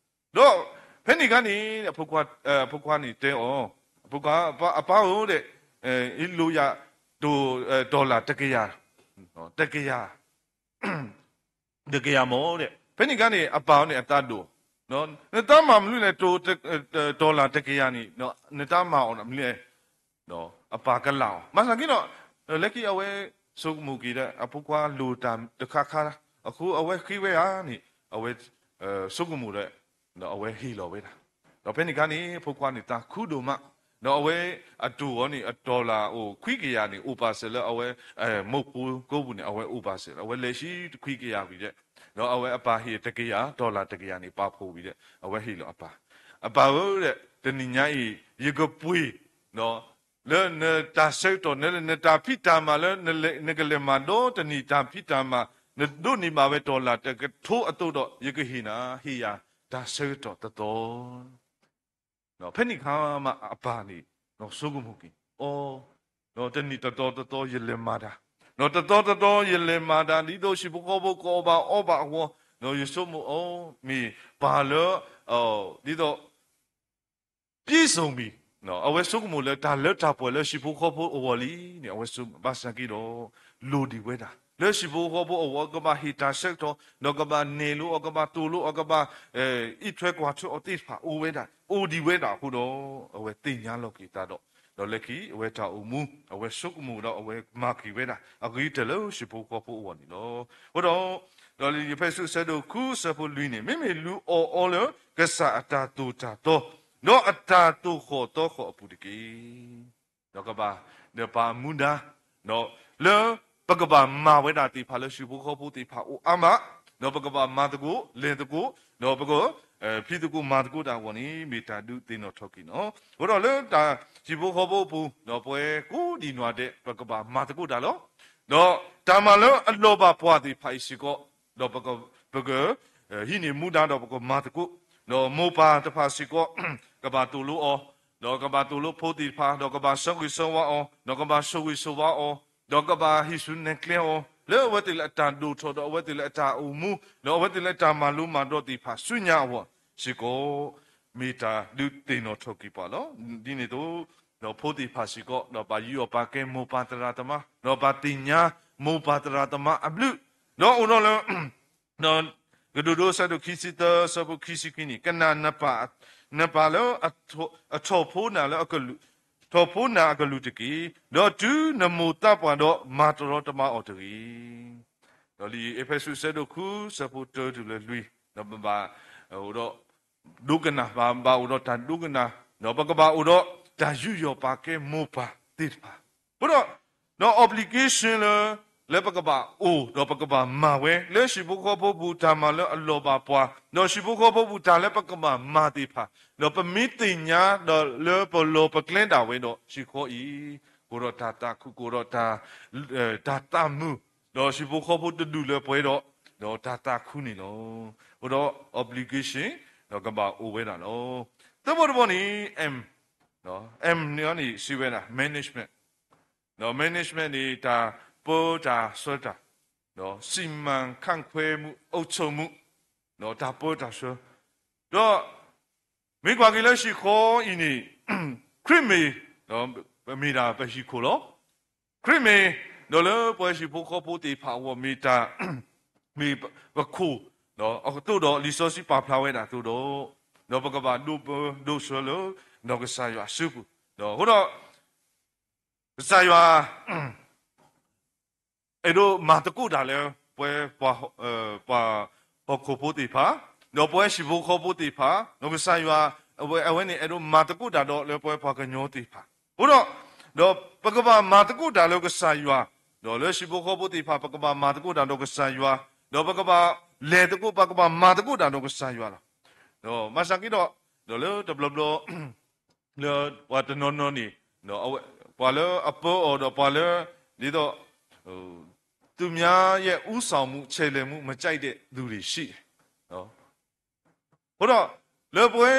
ဒီးဖဲန့ၣ်အခါန့ၣ် အဖိခွါန့ၣ်တဲအီၤ, အဖိခွါ, အပၢ်ဧၢဒီး, ယလိၣ်ယၤတိၢ်, dollar တကယၤ, တကယၤ တကယၤမ့ၢ်ဒီး ဖဲန့ၣ်အခါန့ၣ် အပၢ်အီၤန့ၣ်အသးဒိၣ်, နတၢ်မၤမနုၤလဲၣ် တိၢ်, dollar တကယၤန့ၣ် နတၢ်မၤအီၤမနုၤလဲၣ်, အပၢ်ကလၢ်အီၤ ဘၣ်ဆၣ်က့ဒီး လၢခံအဝဲဆိကမိၣ်က့ၤဒီး အဖိခွါလိၣ်တၢ်တခါခါ, အဃိအဝဲဃ့ဝဲဧါန့ၣ် အဝဲဆိကမိၣ်ဒီး ဒီးအဝဲဟ့ၣ်လီၤဝဲဒၣ်, ဒီးဖဲန့ၣ်အခါန့ၣ် အဖိခွါန့ၣ်သးခုဒိၣ်မး, ဒီးအဝဲအတိၢ်အီၤန့ၣ် အ dollar အိၣ်ခွံကယၤန့ၣ် အိၣ်ပာ်စၢၤလၢအဝဲ မုၢ်ပူၤကိးပူၤန့ၣ် အဝဲအိၣ်ပာ်စၢၤ အဝဲလဲၤဆံခွံကယၤဝံၤဒီး, ဒီးအဝဲအပၢ်ဟ့ၣ်တကယၤ dollar တကယၤန့ၣ်ပာ်ဖှိၣ်ဝံၤဒီး အဝဲဟ့ၣ်လီၤအပၢ်, အပၢ်ဧၢဒီး တနံၤညါအံၤ ယကပှ့ၤ လၢနတၢ်ဆၢကတီၢ် နကလဲၤမၤဒီတနံၤတၢ်ဖံးတၢ်မၤ, နဒိးန့ၢ်ဘၣ်ဝဲ dollar တကထိအသိးဒီး ယကဟ့ၣ်နၤ ဟ့ၣ်ယၤတၢ်ဆၢကတီၢ်တသီ ဖဲန့ၣ်အခါမးအပၢ်န့ၣ် ဆိကမိၣ်က့ၤ, အိ, တနံၤတသီတသီယလဲၤမၤတၢ်, ဒီးတသီတသီယလဲၤမၤတၢ် ဒ်သိးဟံၣ်ဖိဃီဖိကအီၣ်ဘၣ်အီဘၣ်အဂီၢ်, ဒီးယဆိကမိၣ်အီၤ မ့ၢ်ပၢ်လၢ ဒ်သိး ပြည့်စုံပြီ, အဝဲဆိကမိၣ်လၢတၢ်လၢတၢ်ပှဲၤလၢဟံၣ်ဖိဃီဖိအဂီၢ်လံန့ၣ် အဝဲဆိကမိၣ် ဘၣ်ဆၣ်က့ဒီး လိၣ်ဒံးဝဲဒၣ် လၢဟံၣ်ဖိဃီဖိအဂီၢ် ကဘၣ်ဟ့ၣ်တၢ်ဆၢကတီၢ် ဒီးကဘၣ်နဲၣ်လိအီၤ ကဘၣ်သိၣ်လိအီၤ ကဘၣ် အံးထွဲကွၢ်ထွဲအီၤသ့ၣ်တဖၣ်အိၣ်ဝဲဒၣ် အိၣ်ဒံးဝဲဒၣ်အဃိဒီး အဝဲသ့ၣ်ညါလီၤက့ၤသးဒီး ဒီးလၢခံအဝဲတၢ်အိၣ်မူ အဝဲဆိကမိၣ်ဒီးအဝဲမၤက့ၤဝဲဒၣ် အဂ့ၤကတၢၢ်လၢဟံၣ်ဖိဃီဖိအဂီၢ်န့ၣ်လီၤ. အဃိဒီး ဒီးလၢယဖဲဆူအဆၢဒိၣ်ဃု အဆၢဖိလွံၢ်န့ၣ် မ့မ့ၢ်လူအီၣ်အီလၢကစၢ်အတၢ်သိၣ်တၢ်သီ ဒီးအတၢ်သိၣ်ဃီၣ်သီဃီၣ်အပူၤတက့ၢ်. ဒီးကဘၣ် ဒီးပၢ်မူဒါ လၢပကဘၣ်မၤဝဲဒၣ်သ့ၣ်တဖၣ်လၢဟံၣ်ဖိဃီဖိသ့ၣ်တဖၣ်အိၣ်အါမး, ဒီးပကဘၣ်မၤသကိး လဲၤသကိး ဒီးပက ဖံးသကိးမၤသကိးတၢ်အဂီၢ်န့ၣ် မ့ၢ်တၢ်ဒုးသ့ၣ်နီၣ်ထီၣ်က့ၤန့ၣ်လီၤ. အဃိဒီးလၢတၢ်ဟံၣ်ဖိဃီဖိအပူၤ ဒီးပဝဲကိးဒံးနီၢ်ဒဲး ပကဘၣ်မၤသကိးတၢ်လီၤ. ဒီးတၢ်မၤလၢအလီၢ်ဘၣ်ပှၤသ့ၣ်တဖၣ်အံၤစ့ၢ်ကီး ဒီးပက ပက ဟံးန့ၢ်မူဒါဒီးပကမၤသကိး, ဒီးမိၢ်ပၢ်တဖၣ်စ့ၢ်ကီး ကဘၣ်သိၣ်လိအီၤ, ဒီးကဘၣ်သိၣ်လိဖိသ့ၣ်တဖၣ်, ဒီးကဘၣ်ဆၢဂ့ၤဆၢဝါအီၤ, ဒီးကဘၣ်ဆိၣ်ဂ့ၤဆိၣ်ဝါအီၤ, ဒီးကဘၣ်ဟံးစုနဲၣ်ကျဲအီၤ လၢအဝဲသ့ၣ်လၢအတၢ်ဒိၣ်ထီၣ်, ဒီးအဝဲသ့ၣ်လၢအတၢ်အိၣ်မူ, ဒီးအဝဲသ့ၣ်လၢအတၢ်မၤလိမၤဒိးသ့ၣ်တဖၣ်ဆူညါအဂီၢ်စ့ၢ်ကီး မ့ၢ်တၢ်ဒုးသ့ၣ်နီၣ်ထီၣ်က့ၤပှၤလီၤ. ဒ်န့ၣ်အသိး ဒီးဖိသ့ၣ်တဖၣ်စ့ၢ်ကီး ဒီးဘၣ်ယူးယီၣ်ပာ်ကဲမိၢ်ပၢ်သရၣ်သမါ, ဒီးဘၣ်သ့ၣ်ညါမိၢ်ပၢ်သရၣ်သမါအဘျုး, ဒီးအိၣ်ဒီးလၢ ဒီးကတိၤဒိဆၢဒိၣ်ခံဆံသၢ ဆၢဖိခံဆံခံန့ၣ်, ကနၣ်နပၢ်, နပၢ်လၢအထီၣ်ဖိနၤလၢအကလူး, ထီၣ်ဖိနၤအကလူးတက့ၢ်. ဒီးတုၤနမိၢ်သးပှၢ်ဒီး မၤတရီတပါအီၤတဂ့ၤ. ဒီးလံာ်အ့းဖ့းစူး ဆၢဒိၣ်ဃု ဆၢဖိတၢတုၤလၢလွံၢ်, ဒီးပဘၣ် အိၣ်ဒီး ဒိကနၣ်, ဘၣ်, ဘၣ်အိၣ်ဒီးတၢ်ဒိကနၣ်, ဒီးပကဘၣ်အိၣ်ဒီးတၢ်ယူးယီၣ်ပာ်ကဲမိၢ်ပၢ်သ့ၣ်တဖၣ်. အဃိဒီး ဒီး obligation လၢ လၢပကဘၣ်အိၣ် ဒီးပကဘၣ်မၤဝဲ လၢဟံၣ်ဖိဃီဖိပူၤတၢ်မၤလၢအလီၢ်ဘၣ်ပှၤ, ဒီးဟံၣ်ဖိဃီဖိပူၤတၢ်လၢပကဘၣ်မၤသ့ၣ်တဖၣ်, ဒီးပမ့ၢ်သ့ၣ်ညါဒီးလၢပလီၢ်ပကျဲဒၣ်ဝဲဒီး ဟံၣ်ဃီအံၤ ကအိၣ်ဒီးတၢ်သးခု ကအိၣ်ဒီးတၢ် တၢ်သးမုာ်, ဒီးဟံၣ်ဖိဃီဖိတဒူၣ်လၢပှဲၤဒီး ဒီးတၢ်သးခုန့ၣ်လီၤ. အဃိဒီး obligation ဒီးကဘၣ်အိၣ်ဝဲဒၣ်လီၤ. သၢဘီတဘီန့ၣ် M, M န့ၣ်စံးဝဲဒၣ် management, ဒီး management န့ၣ် တၢ်ပၢတၢ်ဆှၢတၢ်, ဒီး စီမံခန့်ခွဲမှု အုပ်ချုပ်မှု, ဒီးတၢ်ပၢတၢ်ဆှၢ, ဒီး မ့ၢ်ကွၢ်က့ၤလၢဟံၣ်ဃီအံၤန့ၣ် ခရံာ်မ့ၢ် မ့ၢ်ဒၣ်ပဟံၣ်ခိၣ်လီၤ. ခရံာ်မ့ၢ် ဒီးလၢပှၤဟံၣ်ဖိဃီဖိသ့ၣ်တဖၣ်အဂီၢ်မ့ၢ်တၢ် မ့ၢ်ပခိၣ် အသိးဒီးလံာ်စီဆှံပာ်ဖျါဝဲဒၣ်အသိးဒီး ဒီးပကဘၣ်ဒိးပၢဒိးဆှၢလၢ ဒီးကစၢ်ယွၤအစုပူၤ, ဒီးအဃိဒီး ကစၢ်ယွၤ အဲၣ်ဒိးမၤသကိးတၢ်လၢ ပှၤ ပှၤဟီၣ်ခိၣ်ဖိသ့ၣ်တဖၣ်, ဒီးပှၤဟံၣ်ဖိဃီဖိသ့ၣ်တဖၣ်, ဒီးကစၢ်ယွၤ အဝဲ အဝဲန့ၣ် အဲၣ်ဒိးမၤသကိးတၢ်ဒီးလၢပှၤဟီၣ်ခိၣ်ဖိသ့ၣ်တဖၣ်, အဃိဒီး ဒီးပကဘၣ်မၤသကိးတၢ်လၢကစၢ်ယွၤ, ဒီးလၢဟံၣ်ဖိဃီဖိသ့ၣ်တဖၣ် ပကဘၣ်မၤသကိးတၢ်ဒီးကစၢ်ယွၤ, ဒီးပကဘၣ်လဲၤသကိး ပကဘၣ်မၤသကိးတၢ်ဒီးကစၢ်ယွၤလီၤ. ဒီးမၤစၢ်က့ဒီး ဒီးလၢတဘျီဘျီ လၢပှၤတနီၤနီၤန့ၣ် ပှၤလၢအပၢအီၤဒီးပှၤလၢ ဒ်သိး သူများရဲ့ဦးဆောင်မှု ချယ်လှယ်မှု မကြိုက်တဲ့သူတွေရှိတယ်. အဃိဒီး လၢပဝဲ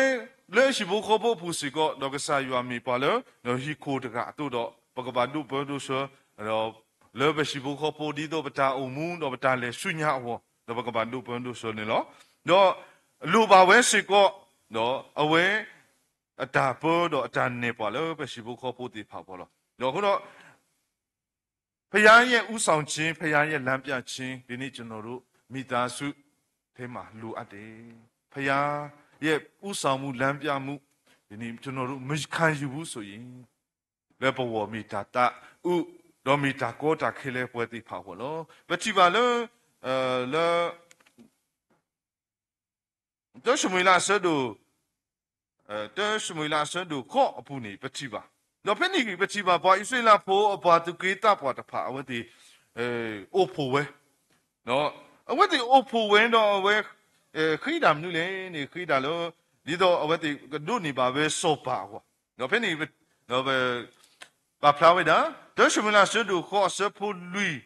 လၢဟံၣ်ဖိဃီဖိအပူၤစ့ၢ်ကီး ဒီးကစၢ်ယွၤမ့ၢ်ပှၤလၢ ဟံၣ်ခိၣ်တဂၤအသိးဒီး ပကဘၣ်ဒိးပၢဒိးဆှၢ ဒီးလၢပဟံၣ်ဖိဃီဖိ ဒ်သိးပတၢ်အိၣ်မူ ဒီးပတၢ်လဲၤဆူညါအဂီၢ် ဒီးပကဘၣ်ဒိးပၢဒိးဆှၢန့ၣ်လီၤ. ဒီးလိၣ်ဘၣ်ဝဲစ့ၢ်ကီး ဒီးအဝဲ အတၢ်ပၢဒီးအတၢ်နဲၣ်ပှၤလၢပဟံၣ်ဖိဃီဖိသ့ၣ်တဖၣ်အဂီၢ်လီၤ. ဒီးအဃိဒီး ဘုရားရဲ့ဦးဆောင်ခြင်း, ဘုရားရဲ့လမ်းပြခြင်း, ဒီနေ့ကျွန်တော်တို့ မိသားစုထဲမှာ လိုအပ်တယ်. ဘုရားရဲ့ဦးဆောင်မှု, လမ်းပြမှု, ဒီနေ့ကျွန်တော်တို့ မခံယူဘူးဆိုရင် လၢပဂီၢ်မ့ၢ်တၢ်သးအုး, ဒီးမ့ၢ်တၢ်ကီတၢ်ခဲလၢပှဲၤသ့ၣ်တဖၣ်အဂီၢ်လီၤ. ပထံၣ်ဘၣ်လၢ လၢ တၢၡမူၤအ့လးအဆၢဒိၣ်, တၢၡမူၤအ့လးအဆၢဒိၣ်ဃိးအပူၤန့ၣ် ပထံၣ်ဘၣ်, ဒီးဖဲန့ၣ်ဂ့ၤ ပထံၣ်ဘၣ်ပှၤအံၣ်စရ့လးဖိအပှၤသူၣ်က့သးပှၢ်တဖၣ် အဝဲသ့ၣ် အိၣ်ဖှိၣ်ဝဲ, အဝဲသ့ၣ်အိၣ်ဖှိၣ်ဝဲဒီးအဝဲ ဃ့တၢ်မနုၤလဲၣ်န့ၣ် ဃ့တၢ်လၢ ဒ်သိးအဝဲသ့ၣ်ကဒိးန့ၢ်ဘၣ်ဝဲစီၤပၤအဂီၢ်, ဒီးဖဲန့ၣ် ပာ်ဖျါဝဲဒၣ် တၢၡမူၤအ့လးအဆၢဒိၣ်ဃိးအဆၢဖိလွံၢ်,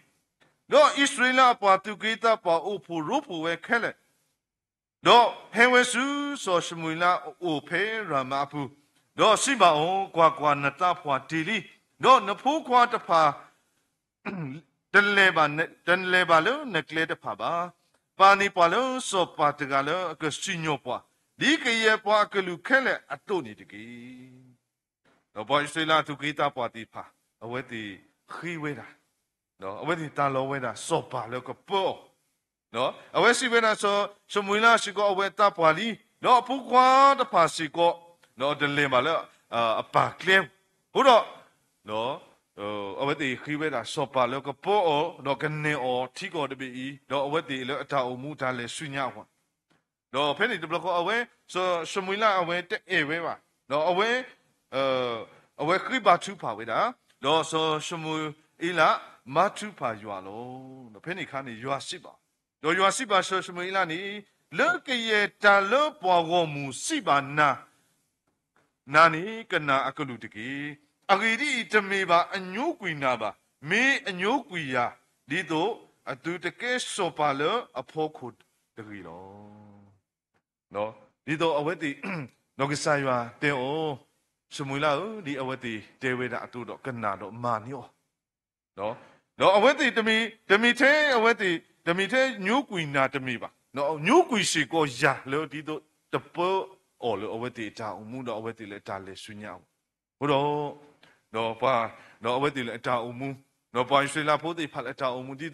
ဒီးအံၣ်စရ့လးအပှၤသူၣ်က့သးပှၢ်အိၣ်ဖှိၣ်ရိဖှိၣ်ဝဲခဲလၢာ် ဒီးဟဲဝဲဆူစီၤၡမူၤအ့လးအအိၣ်ဖဲရၤမၤအပူၤ, ဒီးစံးဘၣ်အီၤ, ကွၢ်ကွၢ်, နသးပှၢ်တ့ၢ်လံ, ဒီးနဖိခွါတဖၣ် တလဲၤဘၣ်, တလဲၤဘၣ်လၢနကျဲတဖၣ်ဘၣ်. ပာ်န့ၢ်ပှၤလၢစီၤပၤတဂၤလၢအကစံၣ်ညီၣ်ပှၤ, ဒ်ကယဲၢ်ပှၤအကလုာ်ခဲလၢာ်အသိးန့ၣ်တက့ၢ်. ဒီးပှၤအံၣ်စရ့လးသူၣ်က့သးပှၢ်သ့ၣ်တဖၣ် အဝဲသ့ၣ်ဃ့ဝဲဒၣ်, အဝဲသ့ၣ်တၢ်လီဝဲဒၣ် စီၤပၤလၢကပၢအီၤ, အဝဲစံးဝဲဒၣ် စီၤၡမူၤအ့လးစ့ၢ်ကီး အဝဲသးပှၢ်လံ, ဒီးအဖိခွါတဖၣ်စ့ၢ်ကီး ဒီးတလဲၤဘၣ်လၢအပၢ်ကျဲ, အဃိဒီး အဝဲသ့ၣ်ဃ့ဝဲဒၣ်စီၤပၤလၢကပၢအီၤ ဒီးကနဲၣ်အီၤထံကီၢ်တဘ့ၣ်အံၤ, ဒီးအဝဲသ့ၣ်လၢအတၢ်အိၣ်မူတၢ်လဲၤဆူညါအဂီၢ်, ဒီးဖဲန့ၣ်တဘျီဃီ အဝဲ စီၤၡမူၤအ့လး အဝဲတအဲၣ်ဝဲဘၣ်, ဒီးအဝဲ အဝဲဃ့ဘါထုကဖၣ်ဝဲဒၣ်, ဒီးစီၤၡမူၤအ့လး ဘါထုကဖၣ်ယွၤလီၤ. ဒီးဖဲန့ၣ်အခါန့ၣ် ယွၤစံးဘၣ်, ဒီးယွၤစံးဘၣ်စီၤၡမူၤအ့လးန့ၣ်, လၢကယဲၢ်တၢ်လၢပှၤဂီၢ်မုၢ်စံးဘၣ်နၤ နၤန့ၣ်ကနၣ်အကလုၢ်တက့ၢ်. အဂ့ၢ်ဒ်အံၤ, တမ့ၢ်ဘၣ်အညိကွံာ်နၤဘၣ်. မ့ၢ်အညိကွံာ်ယၤ, ဒ်သိးအသုတကဲစီၤပၤလၢအဖီခိၣ်တဂ့ၤလီၤ. ဒ်သိးအဝဲသ့ၣ်, ဒီးကစၢ်ယွၤတဲအီၤ, ၡမူၤအ့လးဧၢ, ဒ်အဝဲသ့ၣ်တဲဝဲဒၣ်အသိးဒီး ကနၣ်ဒီးမၤန့ၢ်အီၤ ဒီးအဝဲသ့ၣ်တမ့ၢ်, တမ့ၢ်ထဲအဝဲသ့ၣ်, တမ့ၢ်ထဲညိကွံာ်နၤတမ့ၢ်ဘၣ်. ညိကွံာ်စ့ၢ်ကီးယၤလၢဒ်သိးတပၢအီၤလၢအဝဲသ့ၣ်အတၢ်အိၣ်မူ ဒီးအဝဲသ့ၣ်လၢအတၢ်လဲၤဆူညါအဂီၢ်, အဃိဒီး, ဒီးပှၤ, ဒီးအဝဲသ့ၣ်လၢအတၢ်အိၣ်မူ, ဒီးပှၤအံၣ်စရ့လးဖိသ့ၣ်တဖၣ်လၢအတၢ်အိၣ်မူ ဒ်သိး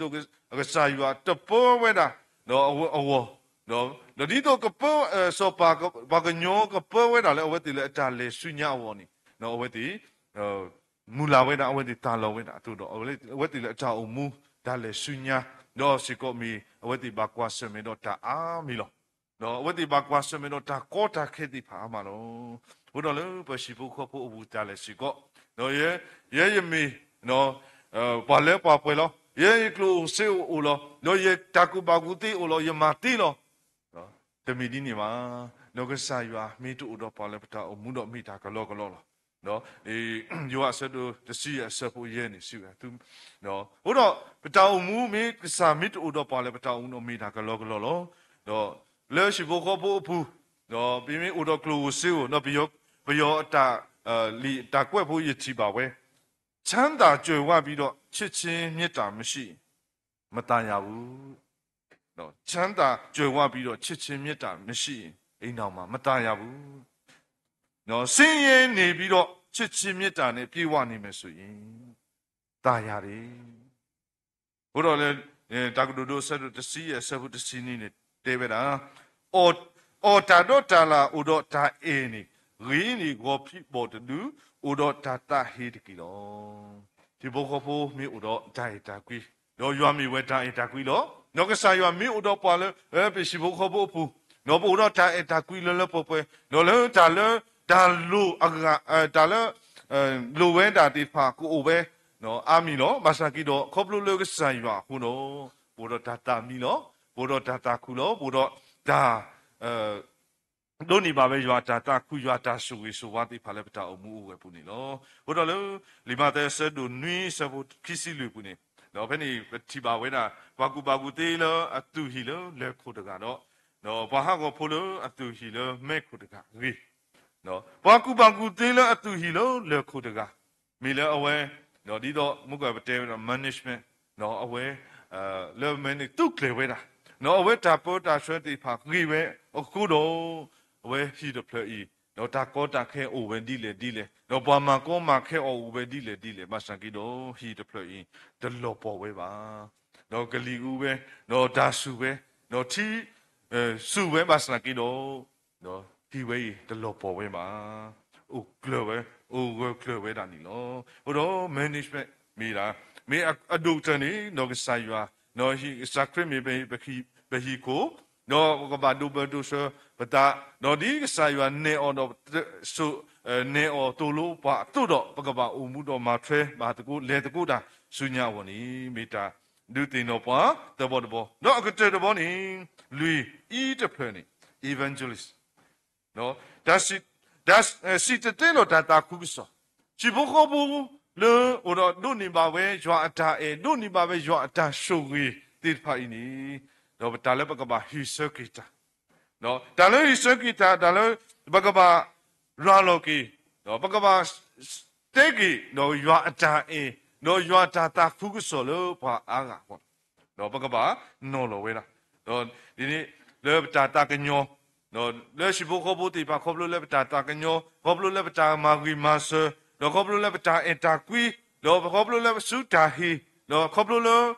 အကစၢ်ယွၤတပၢဝဲဒၣ်, ဒီးအဝဲအဂီၢ်, ဒီးဒ်သိးကပၢ, စီၤပၤ, ပှၤကညီကပၢဝဲဒၣ်လၢအဝဲသ့ၣ်လၢအတၢ်လဲၤဆူညါအဂီၢ်န့ၣ်, ဒီးအဝဲသ့ၣ် မုၢ်လၢ်ဝဲဒၣ် အဝဲသ့ၣ်သးလီၤဝဲဒၣ်အသိးဒီး အဝဲသ့ၣ်လၢအတၢ်အိၣ်မူ တၢ်လဲၤဆူညါ, ဒီးစ့ၢ်ကီးမ့ၢ် အဝဲသ့ၣ်ဘၣ်ကွၢ်ဆၢၣ်မဲာ်ဒီးတၢ်အါမံၤလီၤ. ဒီးအဝဲသ့ၣ်ဘၣ်ကွၢ်ဆၢၣ်မဲာ်ဒီးတၢ်ကီတၢ်ခဲသ့ၣ်တဖၣ်အါမးလီၤ. အဃိဒီးလၢပှၤဟံၣ်ဖိဃီဖိအပူၤတၢ်လဲၤစ့ၢ်ကီး, ဒီးယဲ, ယဲယမ့ၢ်, ပှၤလၢပှၤပှဲၤလီၤ. ယဲယကျိၣ်စ့အိၣ်လီၤ. ဒီးယတၢ်ကူၣ်ဘၣ်ကူၣ်သ့အိၣ်လီၤ. ယမၤသ့လီၤ. တမ့ၢ်ဒ်န့ၣ်ဘၣ်. ဒီးကစၢ်ယွၤမ့ၢ်တအိၣ်ဒီးပှၤလၢပတၢ်အိၣ်မူဒီးမ့ၢ်တၢ်ကလီကလီလီၤ. ယိၤဟၣ်အဆၢဒိၣ်တဆံယဲၢ်အဆၢဖိယဲၢ်န့ၣ်စံးဝဲ, အဃိဒီးပတၢ်အိၣ်မူမ့ၢ်ကစၢ်မ့ၢ်တအိၣ်ဒီးပှၤလၢပတၢ်အိၣ်မူဒီးမ့ၢ်တၢ်ကလီကလီလီၤ. ဒီးလၢဟံၣ်ဖိဃီဖိအပူၤ, ဒီးပမ့ၢ်အိၣ်ဒီးကျိၣ်ဧိၤစ့ဧိၤ, ဒီးပယီၤ, ပယီၤအတၢ်, လံာ်တၢ်ကွဲးဖိယထံၣ်ဘၣ်ဝဲ, ချမ်းသာကြွယ်ဝပြီးတော့ ချစ်ခြင်းမေတ္တာမရှိရင် မသာယာဘူး. ချမ်းသာကြွယ်ဝပြီးတော့ ချစ်ခြင်းမေတ္တာမရှိရင် အိမ်ထောင်မှာ မသာယာဘူး. ဆင်းရဲနေပြီးတော့ ချစ်ခြင်းမေတ္တာနဲ့ ပြည့်ဝနေမယ်ဆိုရင် သာယာတယ်. အဃိဒီးလၢ တၢ်ကတိၤဒိအဆၢဒိၣ်တဆံယဲၢ်အဆၢဖိတဆံနွံန့ၣ် တဲဝဲဒၣ်, အီၣ်, အီၣ်တၢ်ဒီးတၢ်လၣ် အိၣ်ဒီးတၢ်အဲၣ်န့ၣ်, ဂ့ၤန့ၢ်ဂီၤဖံးဘီၣ်တဒု, အိၣ်ဒီးတၢ်သးဟ့တက့ၢ်လီၤ. ထံဖိကီၢ်ဖိမ့ၢ်အိၣ်ဒီးတၢ်အဲၣ်တၢ်ကွံ, ဒီးယွၤမ့ၢ်ဝဲတၢ်အဲၣ်တၢ်ကွံလီၤ. ဒီးကစၢ်ယွၤမ့ၢ်အိၣ်ဒီးပှၤလၢ ပဟံၣ်ဖိဃီဖိအပူၤ, ဒီးပအိၣ်ဒီးတၢ်အဲၣ်တၢ်ကွံလၢလၢပှဲၤပှဲၤ, ဒီးလၢတၢ်လၢ တၢ်လိၣ်အဂၤ, တၢ်လၢ လိၣ်ဝဲဒၣ်သ့ၣ်တဖၣ်ကအိၣ်ဝဲ အါမံၤလီၤ. ဘၣ်ဆၣ်က့ဒီး ခီဖျိလၢကစၢ်ယွၤအဃိဒီး ပအိၣ်ဒီးတၢ်သးမံလီၤ. ပအိၣ်ဒီးတၢ်သးခုလီၤ. ပအိၣ်ဒီးတၢ် ဒိးန့ၢ်ဘၣ်ဝဲယွၤအတၢ်သးခု ယွၤအတၢ်ဆိၣ်ဂ့ၤဆိၣ်ဝါသ့ၣ်တဖၣ်လၢပတၢ်အိၣ်မူအိၣ်ဝဲအပူၤန့ၣ်လီၤ. အဃိဒီးလၢ လံာ်မးသဲအဆၢဒိၣ်နွံအဆၢဖိခံဆံလွံၢ်အပူၤန့ၣ်, ဒီးဖဲန့ၣ်ပထံၣ်ဘၣ်ဝဲဒၣ် ပှၤကူၣ်ဘၣ်ကူၣ်သ့လၢအသူၣ်ဟံၣ်လၢလၢၢ်ခိၣ်တဂၤဒီး, ဒီးပှၤဟးဂီၤဖိလၢအသူၣ်ဟံၣ်လၢမဲခိၣ်တဂၤအဂ့ၢ်, ပှၤကူၣ်ဘၣ်ကူၣ်သ့လၢအသူၣ်ဟံၣ်လၢလၢၢ်ခိၣ်တဂၤ, မ့ၢ်လၢအဝဲ, ဒီးဒ်သိးမုၢ်ကပတဲဝဲဒၣ် management, ဒီးအဝဲ လၢမဲန့ၣ်သူၣ်ကျဲၤဝဲဒၣ်, ဒီးအဝဲတၢ်ပၢတၢ်ဆှၢသ့ၣ်တဖၣ်ဂ့ၤဝဲအဃိဒီး, အဝဲဟံၣ်တဖျၢၣ်အံၤ, ဒီးတၢ်ကီတၢ်ခဲအိၣ်ဝဲဒ်လဲၣ်ဒ်လဲၣ်, ဒီးပှၤမၤကီမၤခဲအီၤအိၣ်ဝဲဒ်လဲၣ်ဒ်လဲၣ်, ဘၣ်ဆၣ်က့ဒီးဟံၣ်တဖျၢၣ်အံၤ တလီၤပှီၢ်ဝဲဘၣ်. ဒီးကလံၤအူဝဲ, ဒီးတၢ်ဆူၣ်ဝဲ, ဒီးထံ ဆူၣ်ဝဲဘၣ်ဆၣ်က့ဒီး, ဒီးဟံၣ်ဝဲအံၤတလီၤပှီၢ်ဝဲဘၣ်. အိၣ်ကျၢၤဝဲ, အိၣ်ဂၢၢ်ကျၢၤဝဲဒၣ်န့ၣ်လီၤ. အဃိဒီး management မ့ၢ်ဒၣ်, မ့ၢ်အဒိၣ်ကတၢၢ်န့ၣ် ဒီးကစၢ်ယွၤ, ဒီးကစၢ်ခရံာ်မ့ၢ်ပဟံၣ်ခိၣ်, ဒီးပကဘၣ်ဒိးဘၢဒိးဆှၢပသး, ဒီးဒ်ကစၢ်ယွၤနဲၣ်အီၤဒီး, နဲၣ်အီၤသိၣ်လိပှၤအသိးဒီး ပကဘၣ်အိၣ်မူဒီးမၤထွဲဘၣ်သကိးလဲၤသကိးတၢ်ဆူညါအဂီၢ်န့ၣ် မ့ၢ်တၢ်ဒုးသ့ၣ်နီၣ်ပှၤသၢဘီတဘီ, ဒီးအကတၢၢ်တဘီန့ၣ်, လွံၢ်အံၤတဖျၢၣ်န့ၣ်, evangelist တၢ်စံၣ်, တၢ်စံၣ်တဲၤတဲလီၤတၢ်သးခုကစီၣ်, ဟံၣ်ဖိဃီဖိလၢအိၣ်ဒီးဒိးန့ၢ်ဘၣ်ဝဲယွၤအတၢ်အဲၣ် ဒိးန့ၢ်ဘၣ်ဝဲယွၤအတၢ်ဆိၣ်ဂ့ၤသ့ၣ်တဖၣ်အံၤန့ၣ်, ဒီးပတၢ်လၢပကဘၣ်ဟ့ၣ်ဆၢက့ၤတၢ်, တၢ်လၢဟ့ၣ်ဆၢက့ၤတၢ် တၢ်လၢပကဘၣ်ရၤလီၤက့ၤ, ဒီးပကဘၣ် တဲက့ၤ ဒီးယွၤအတၢ်အဲၣ်, ဒီးယွၤအတၢ်သးခုကစီၣ်လၢပှၤအါဂၤအဂီၢ်, ဒီးပကဘၣ်နီၤလီၤဝဲဒၣ်, ဒီးဒ်န့ၣ်လၢပတၢ်သးကညီၤ, ဒီးလၢဟံၣ်ဖိဃီဖိသ့ၣ်တဖၣ် ခီဖျိလၢပတၢ်သးကညီၤ, ခီဖျိလၢပတၢ်မၤဂ့ၤမၤစၢၤ, ဒီးခီဖျိလၢပတၢ်အဲၣ်တၢ်ကွံ, ဒီးခီဖျိလၢပစုတၢ်ဟ့ၣ်, ဒီးခီဖျိလၢ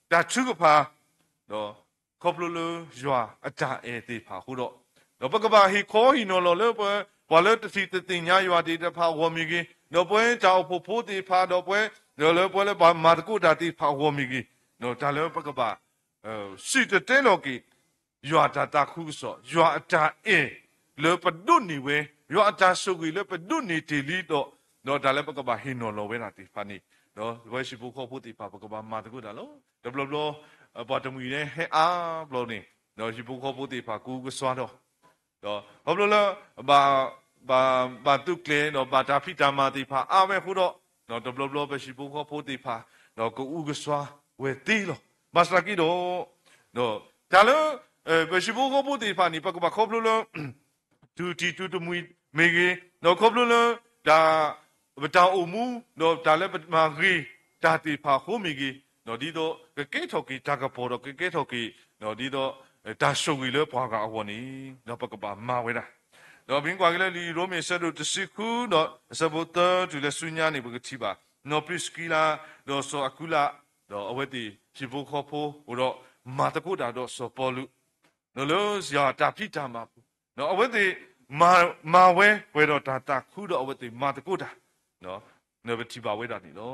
တၢ်ထုကဖၣ်, ဒီးခီဖျိလၢယွၤအတၢ်အဲၣ်သ့ၣ်တဖၣ်အဃိဒီး, ဒီးပကဘၣ်ဟ့ၣ်ခီဟ့ၣ်နီၤလီၤလၢပှၤ, ပှၤလၢတသ့ၣ်ညါယွၤသ့ၣ်တဖၣ်အဂီၢ်မ့ၢ်ဂ့ၤ, ဒီးပှၤတၢ်အိၣ်ဖှိၣ်ဖိသ့ၣ်တဖၣ်, ဒီးပှၤ, ဒီးလၢပှၤလၢပမၤသကိးတၢ်သ့ၣ်တဖၣ်အဂီၢ်မ့ၢ်ဂ့ၤ, ဒီးတၢ်လၢပကဘၣ် စံၣ်တဲၤတဲလီၤက့ၤ ယွၤအတၢ်သးခုကစီၣ်, ယွၤအတၢ်အဲၣ်လၢပဒိးန့ၢ်ဝဲ, ယွၤအတၢ်ဆိၣ်ဂ့ၤလၢပဒိးန့ၢ်တ့ၢ်လံဒီး, ဒီးတၢ်လၢပကဘၣ်ဟ့ၣ်နီၤလီၤဝဲဒၣ်သ့ၣ်တဖၣ်န့ၣ်, ဒီးပဝဲဟံၣ်ဖိဃီဖိသ့ၣ်တဖၣ် ပကဘၣ်မၤသကိးတၢ်လီၤ. တဘျီဘျီ, ပှၤတမှံၤလၢဟဲအါဘျီန့ၣ်, ဒီးဟံၣ်ဖိဃီဖိသ့ၣ်တဖၣ်ကအူကစွါဒီး ဒီးခီဖျိလၢ ဘၣ် ဘၣ် ဘၣ်သုးကျဲၤ ဒီးဘၣ်တၢ်ဖံးတၢ်မၤသ့ၣ်တဖၣ်အါဝဲအဃိဒီး ဒီးတဘျီဘျီပဟံၣ်ဖိဃီဖိသ့ၣ်တဖၣ် ဒီးကအူကစွါဝဲသ့လီၤ. ဘၣ်ဆၣ်သနာ်က့ဒီး တၢ်လၢ ပဟံၣ်ဖိဃီဖိသ့ၣ်တဖၣ်န့ၣ် ပကဘၣ်ခီဖျိလၢ တူၢ်တံၢ်တူၢ်တမှံၤမ့ၢ်ဂ့ၤ, ဒီးခီဖျိလၢ တၢ် ပတၢ်အိၣ်မူ ဒီးတၢ်လၢပမၤဂ့ၤတၢ်သ့ၣ်တဖၣ်အဃိမ့ၢ်ဂ့ၤ, ဒ်သိးကကဲထီၣ်က့ၤတၢ်ကပီၤဒီးကကဲထီၣ်က့ၤ ဒ်သိး တၢ်ဆိၣ်ဂ့ၤလၢပှၤဂၤအဂီၢ်န့ၣ် ဒီးပကဘၣ်မၤဝဲဒၣ်. ဒီးပမ့ၢ်ကွၢ်က့ၤလၢလံာ်ရိမ့ၤအဆၢဒိၣ်တဆံဃု ဒီးအဆၢဖိသၢတုၤလၢဆူညါန့ၣ် ပကထံၣ်ဘၣ် နီၢ်ပရံးစကံလါ ဒီးစီၤအကူလး ဒီးအဝဲသ့ၣ်ဟံၣ်ဖိဃီဖိအိၣ်ဒီးမၤသကိးတၢ်ဒီးစီၤပီလူး လၢယွၤအတၢ်ဖံးတၢ်မၤပူၤ, ဒီးအဝဲသ့ၣ် မၤဝဲပှဲၤဒီးတၢ်သးခုဒီးအဝဲသ့ၣ်မၤသကိးတၢ် ပထံၣ်ဘၣ်ဝဲဒၣ်န့ၣ်လီၤ.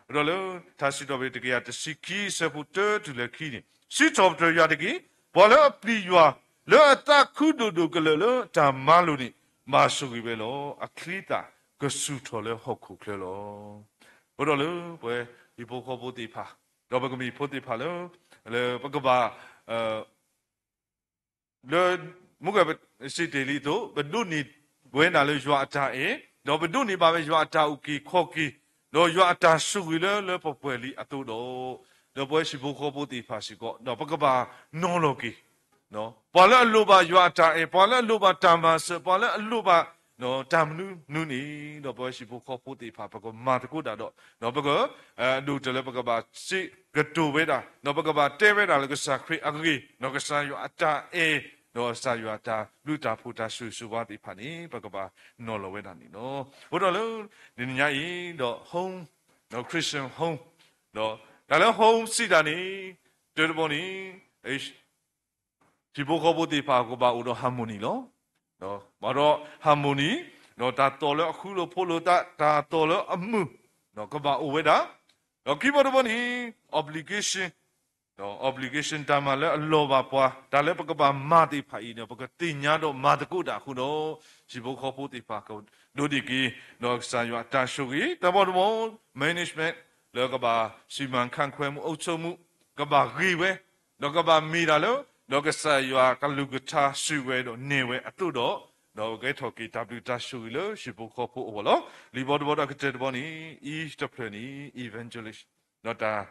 ဒီးလၢထါစံးထီၣ်ပတြၢၤတကယၤတဆံခံ အဆၢဖိတၢတုၤလၢခံန့ၣ်, စံးထီၣ်ပတြၢၤယွၤတက့ၢ်. ပှၤလၢအပျံၤယွၤ လၢအသးခုဒိၣ်ဒိၣ်ကလၢာ်လၢတၢ်မၤလိာ်န့ၣ် ဘၣ်ဆိၣ်ဂ့ၤဝဲလီၤ. အချံသၣ်ကဆူၣ်ထီၣ်လၢဟီၣ်ခိၣ်ချၢလီၤ. အဃိဒီးလၢပဝဲဟံၣ်ဖိဃီဖိသ့ၣ်တဖၣ် ဒီးပကမ့ၢ်ဖိသ့ၣ်တဖၣ်လၢ လၢပကဘၣ် လၢ မူကစံးတ့ၢ်လံအသိး ပဒိးန့ၢ်ဝဲဒၣ်လၢယွၤအတၢ်အဲၣ်, ဒီးပဒိးန့ၢ်ဘၣ်ဝဲယွၤအတၢ်အုၣ်က့ၤခီၣ်က့ၤ, ဒီးယွၤအတၢ်ဆိၣ်ဂ့ၤလၢလၢပှဲၤပှဲၤလံအသိးဒီး, ဒီးပဝဲဟံၣ်ဖိဃီဖိသ့ၣ်တဖၣ်စ့ၢ်ကီး ဒီးပကဘၣ်နီၤလီၤက့ၤ ပှၤလၢအလိၣ်ဘၣ်ယွၤအတၢ်အဲၣ်, ပှၤလၢအလိၣ်ဘၣ်တၢ်မၤစၢၤ, ပှၤလၢအလိၣ်ဘၣ် တၢ်မနုၤမနုၤန့ၣ်, ဒီးပဝဲဟံၣ်ဖိဃီဖိသ့ၣ်တဖၣ် ပကမၤသကိးတၢ်ဒီး, ဒီးပက ဒိၣ်တုာ်လၢပကဘၣ်စံးကတိၤဝဲဒၣ်, ဒီးပကဘၣ်တဲဝဲဒၣ်လၢကစၢ်ခရံာ်အဂ့ၢ်, ဒီးကစၢ်ယွၤအတၢ်အဲၣ်, ဒီးကစၢ်ယွၤအတၢ်ဘျုးတၢ်ဖှိၣ်တၢ်ဆိၣ်ဂ့ၤဆိၣ်ဝါသ့ၣ်တဖၣ်န့ၣ် ပကဘၣ်နီၤလီၤဝဲဒၣ်န့ၣ်လီၤ. အဃိဒီးလၢ တနံၤညါအံၤ ဒီး home, ဒီး Christian home, ဒီးတၢ်လၢ home စံးတၢ်န့ၣ် တၢတဘီန့ၣ် ဟံၣ်ဖိဃီဖိသ့ၣ်တဖၣ်ကဘၣ်အိၣ်ဒီး harmony လီၤ. ဘၣ်ဒီး harmony, ဒီးတၢ်သီၣ်လၢအဃူလိာ်ဖိးလိာ်သး, တၢ်သီၣ်လၢအမုာ်, ဒီးကဘၣ်အိၣ်ဝဲဒၣ်, ဒီးခံဘီတဘီန့ၣ် obligation, ဒီး obligation တၢ်မၤလၢအလီၢ်ဘၣ်ပှၤ, တၢ်လၢပကဘၣ်မၤသ့ၣ်တဖၣ်အံၤန့ၣ် ပကသ့ၣ်ညါဒီးမၤသကိးတၢ်အဃိဒီး, ဟံၣ်ဖိဃီဖိသ့ၣ်တဖၣ်ကဒိးန့ၢ်က့ၤ, ဒီးကစၢ်ယွၤအတၢ်ဆိၣ်ဂ့ၤ, တၢ်ဘီတဘီ management လၢကဘၣ် စီမံခန့်ခွဲမှု အုပ်ချုပ်မှု ကဘၣ်ဂ့ၤဝဲ, ဒီးကဘၣ်မ့ၢ်တၢ်လၢ ဒီးကစၢ်ယွၤကလုၢ်ကထါစံးဝဲဒီးနဲၣ်ဝဲအသိးဒီး, ဒီးကဲထီၣ်က့ၤတၢ်ဘျုးတၢ်ဆိၣ်ဂ့ၤလၢဟံၣ်ဖိဃီဖိအဂီၢ်လီၤ. လံာ်ဘီတဘီဒီးအကတၢၢ်တဘီန့ၣ် အံၤတဖျၢၣ်န့ၣ် evangelist, ဒီးတၢ်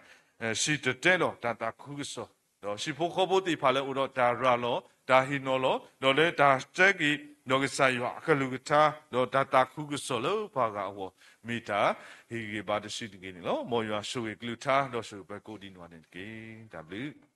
စံၣ်တဲၤတဲလီၤတၢ်သးခုကစီၣ်, ဒီးဟံၣ်ဖိဃီဖိသ့ၣ်တဖၣ်လၢအိၣ်ဒီးတၢ်ရၤလီၤ, တၢ်ဟ့ၣ်နီၤလီၤ, ဒီးလၢတၢ်တဲက့ၤ ဒီးကစၢ်ယွၤအကလုၢ်ကထါ, ဒီးတၢ်သးခုကစီၣ်လၢပှၤဂၤအဂီၢ်, မ့ၢ်တၢ်ဟ့ၣ်ဂံၢ်ဘါတစုတက့ၢ်န့ၣ်လီၤ. မ်ယွၤဆိၣ်ဂ့ၤကလုၢ်ကထါ ဒီးဆိၣ်ဂ့ၤပှၤကိးဒံးနီၢ်ဂၤဒဲးန့ၣ်တက့ၢ်. တၢ်ဘျုး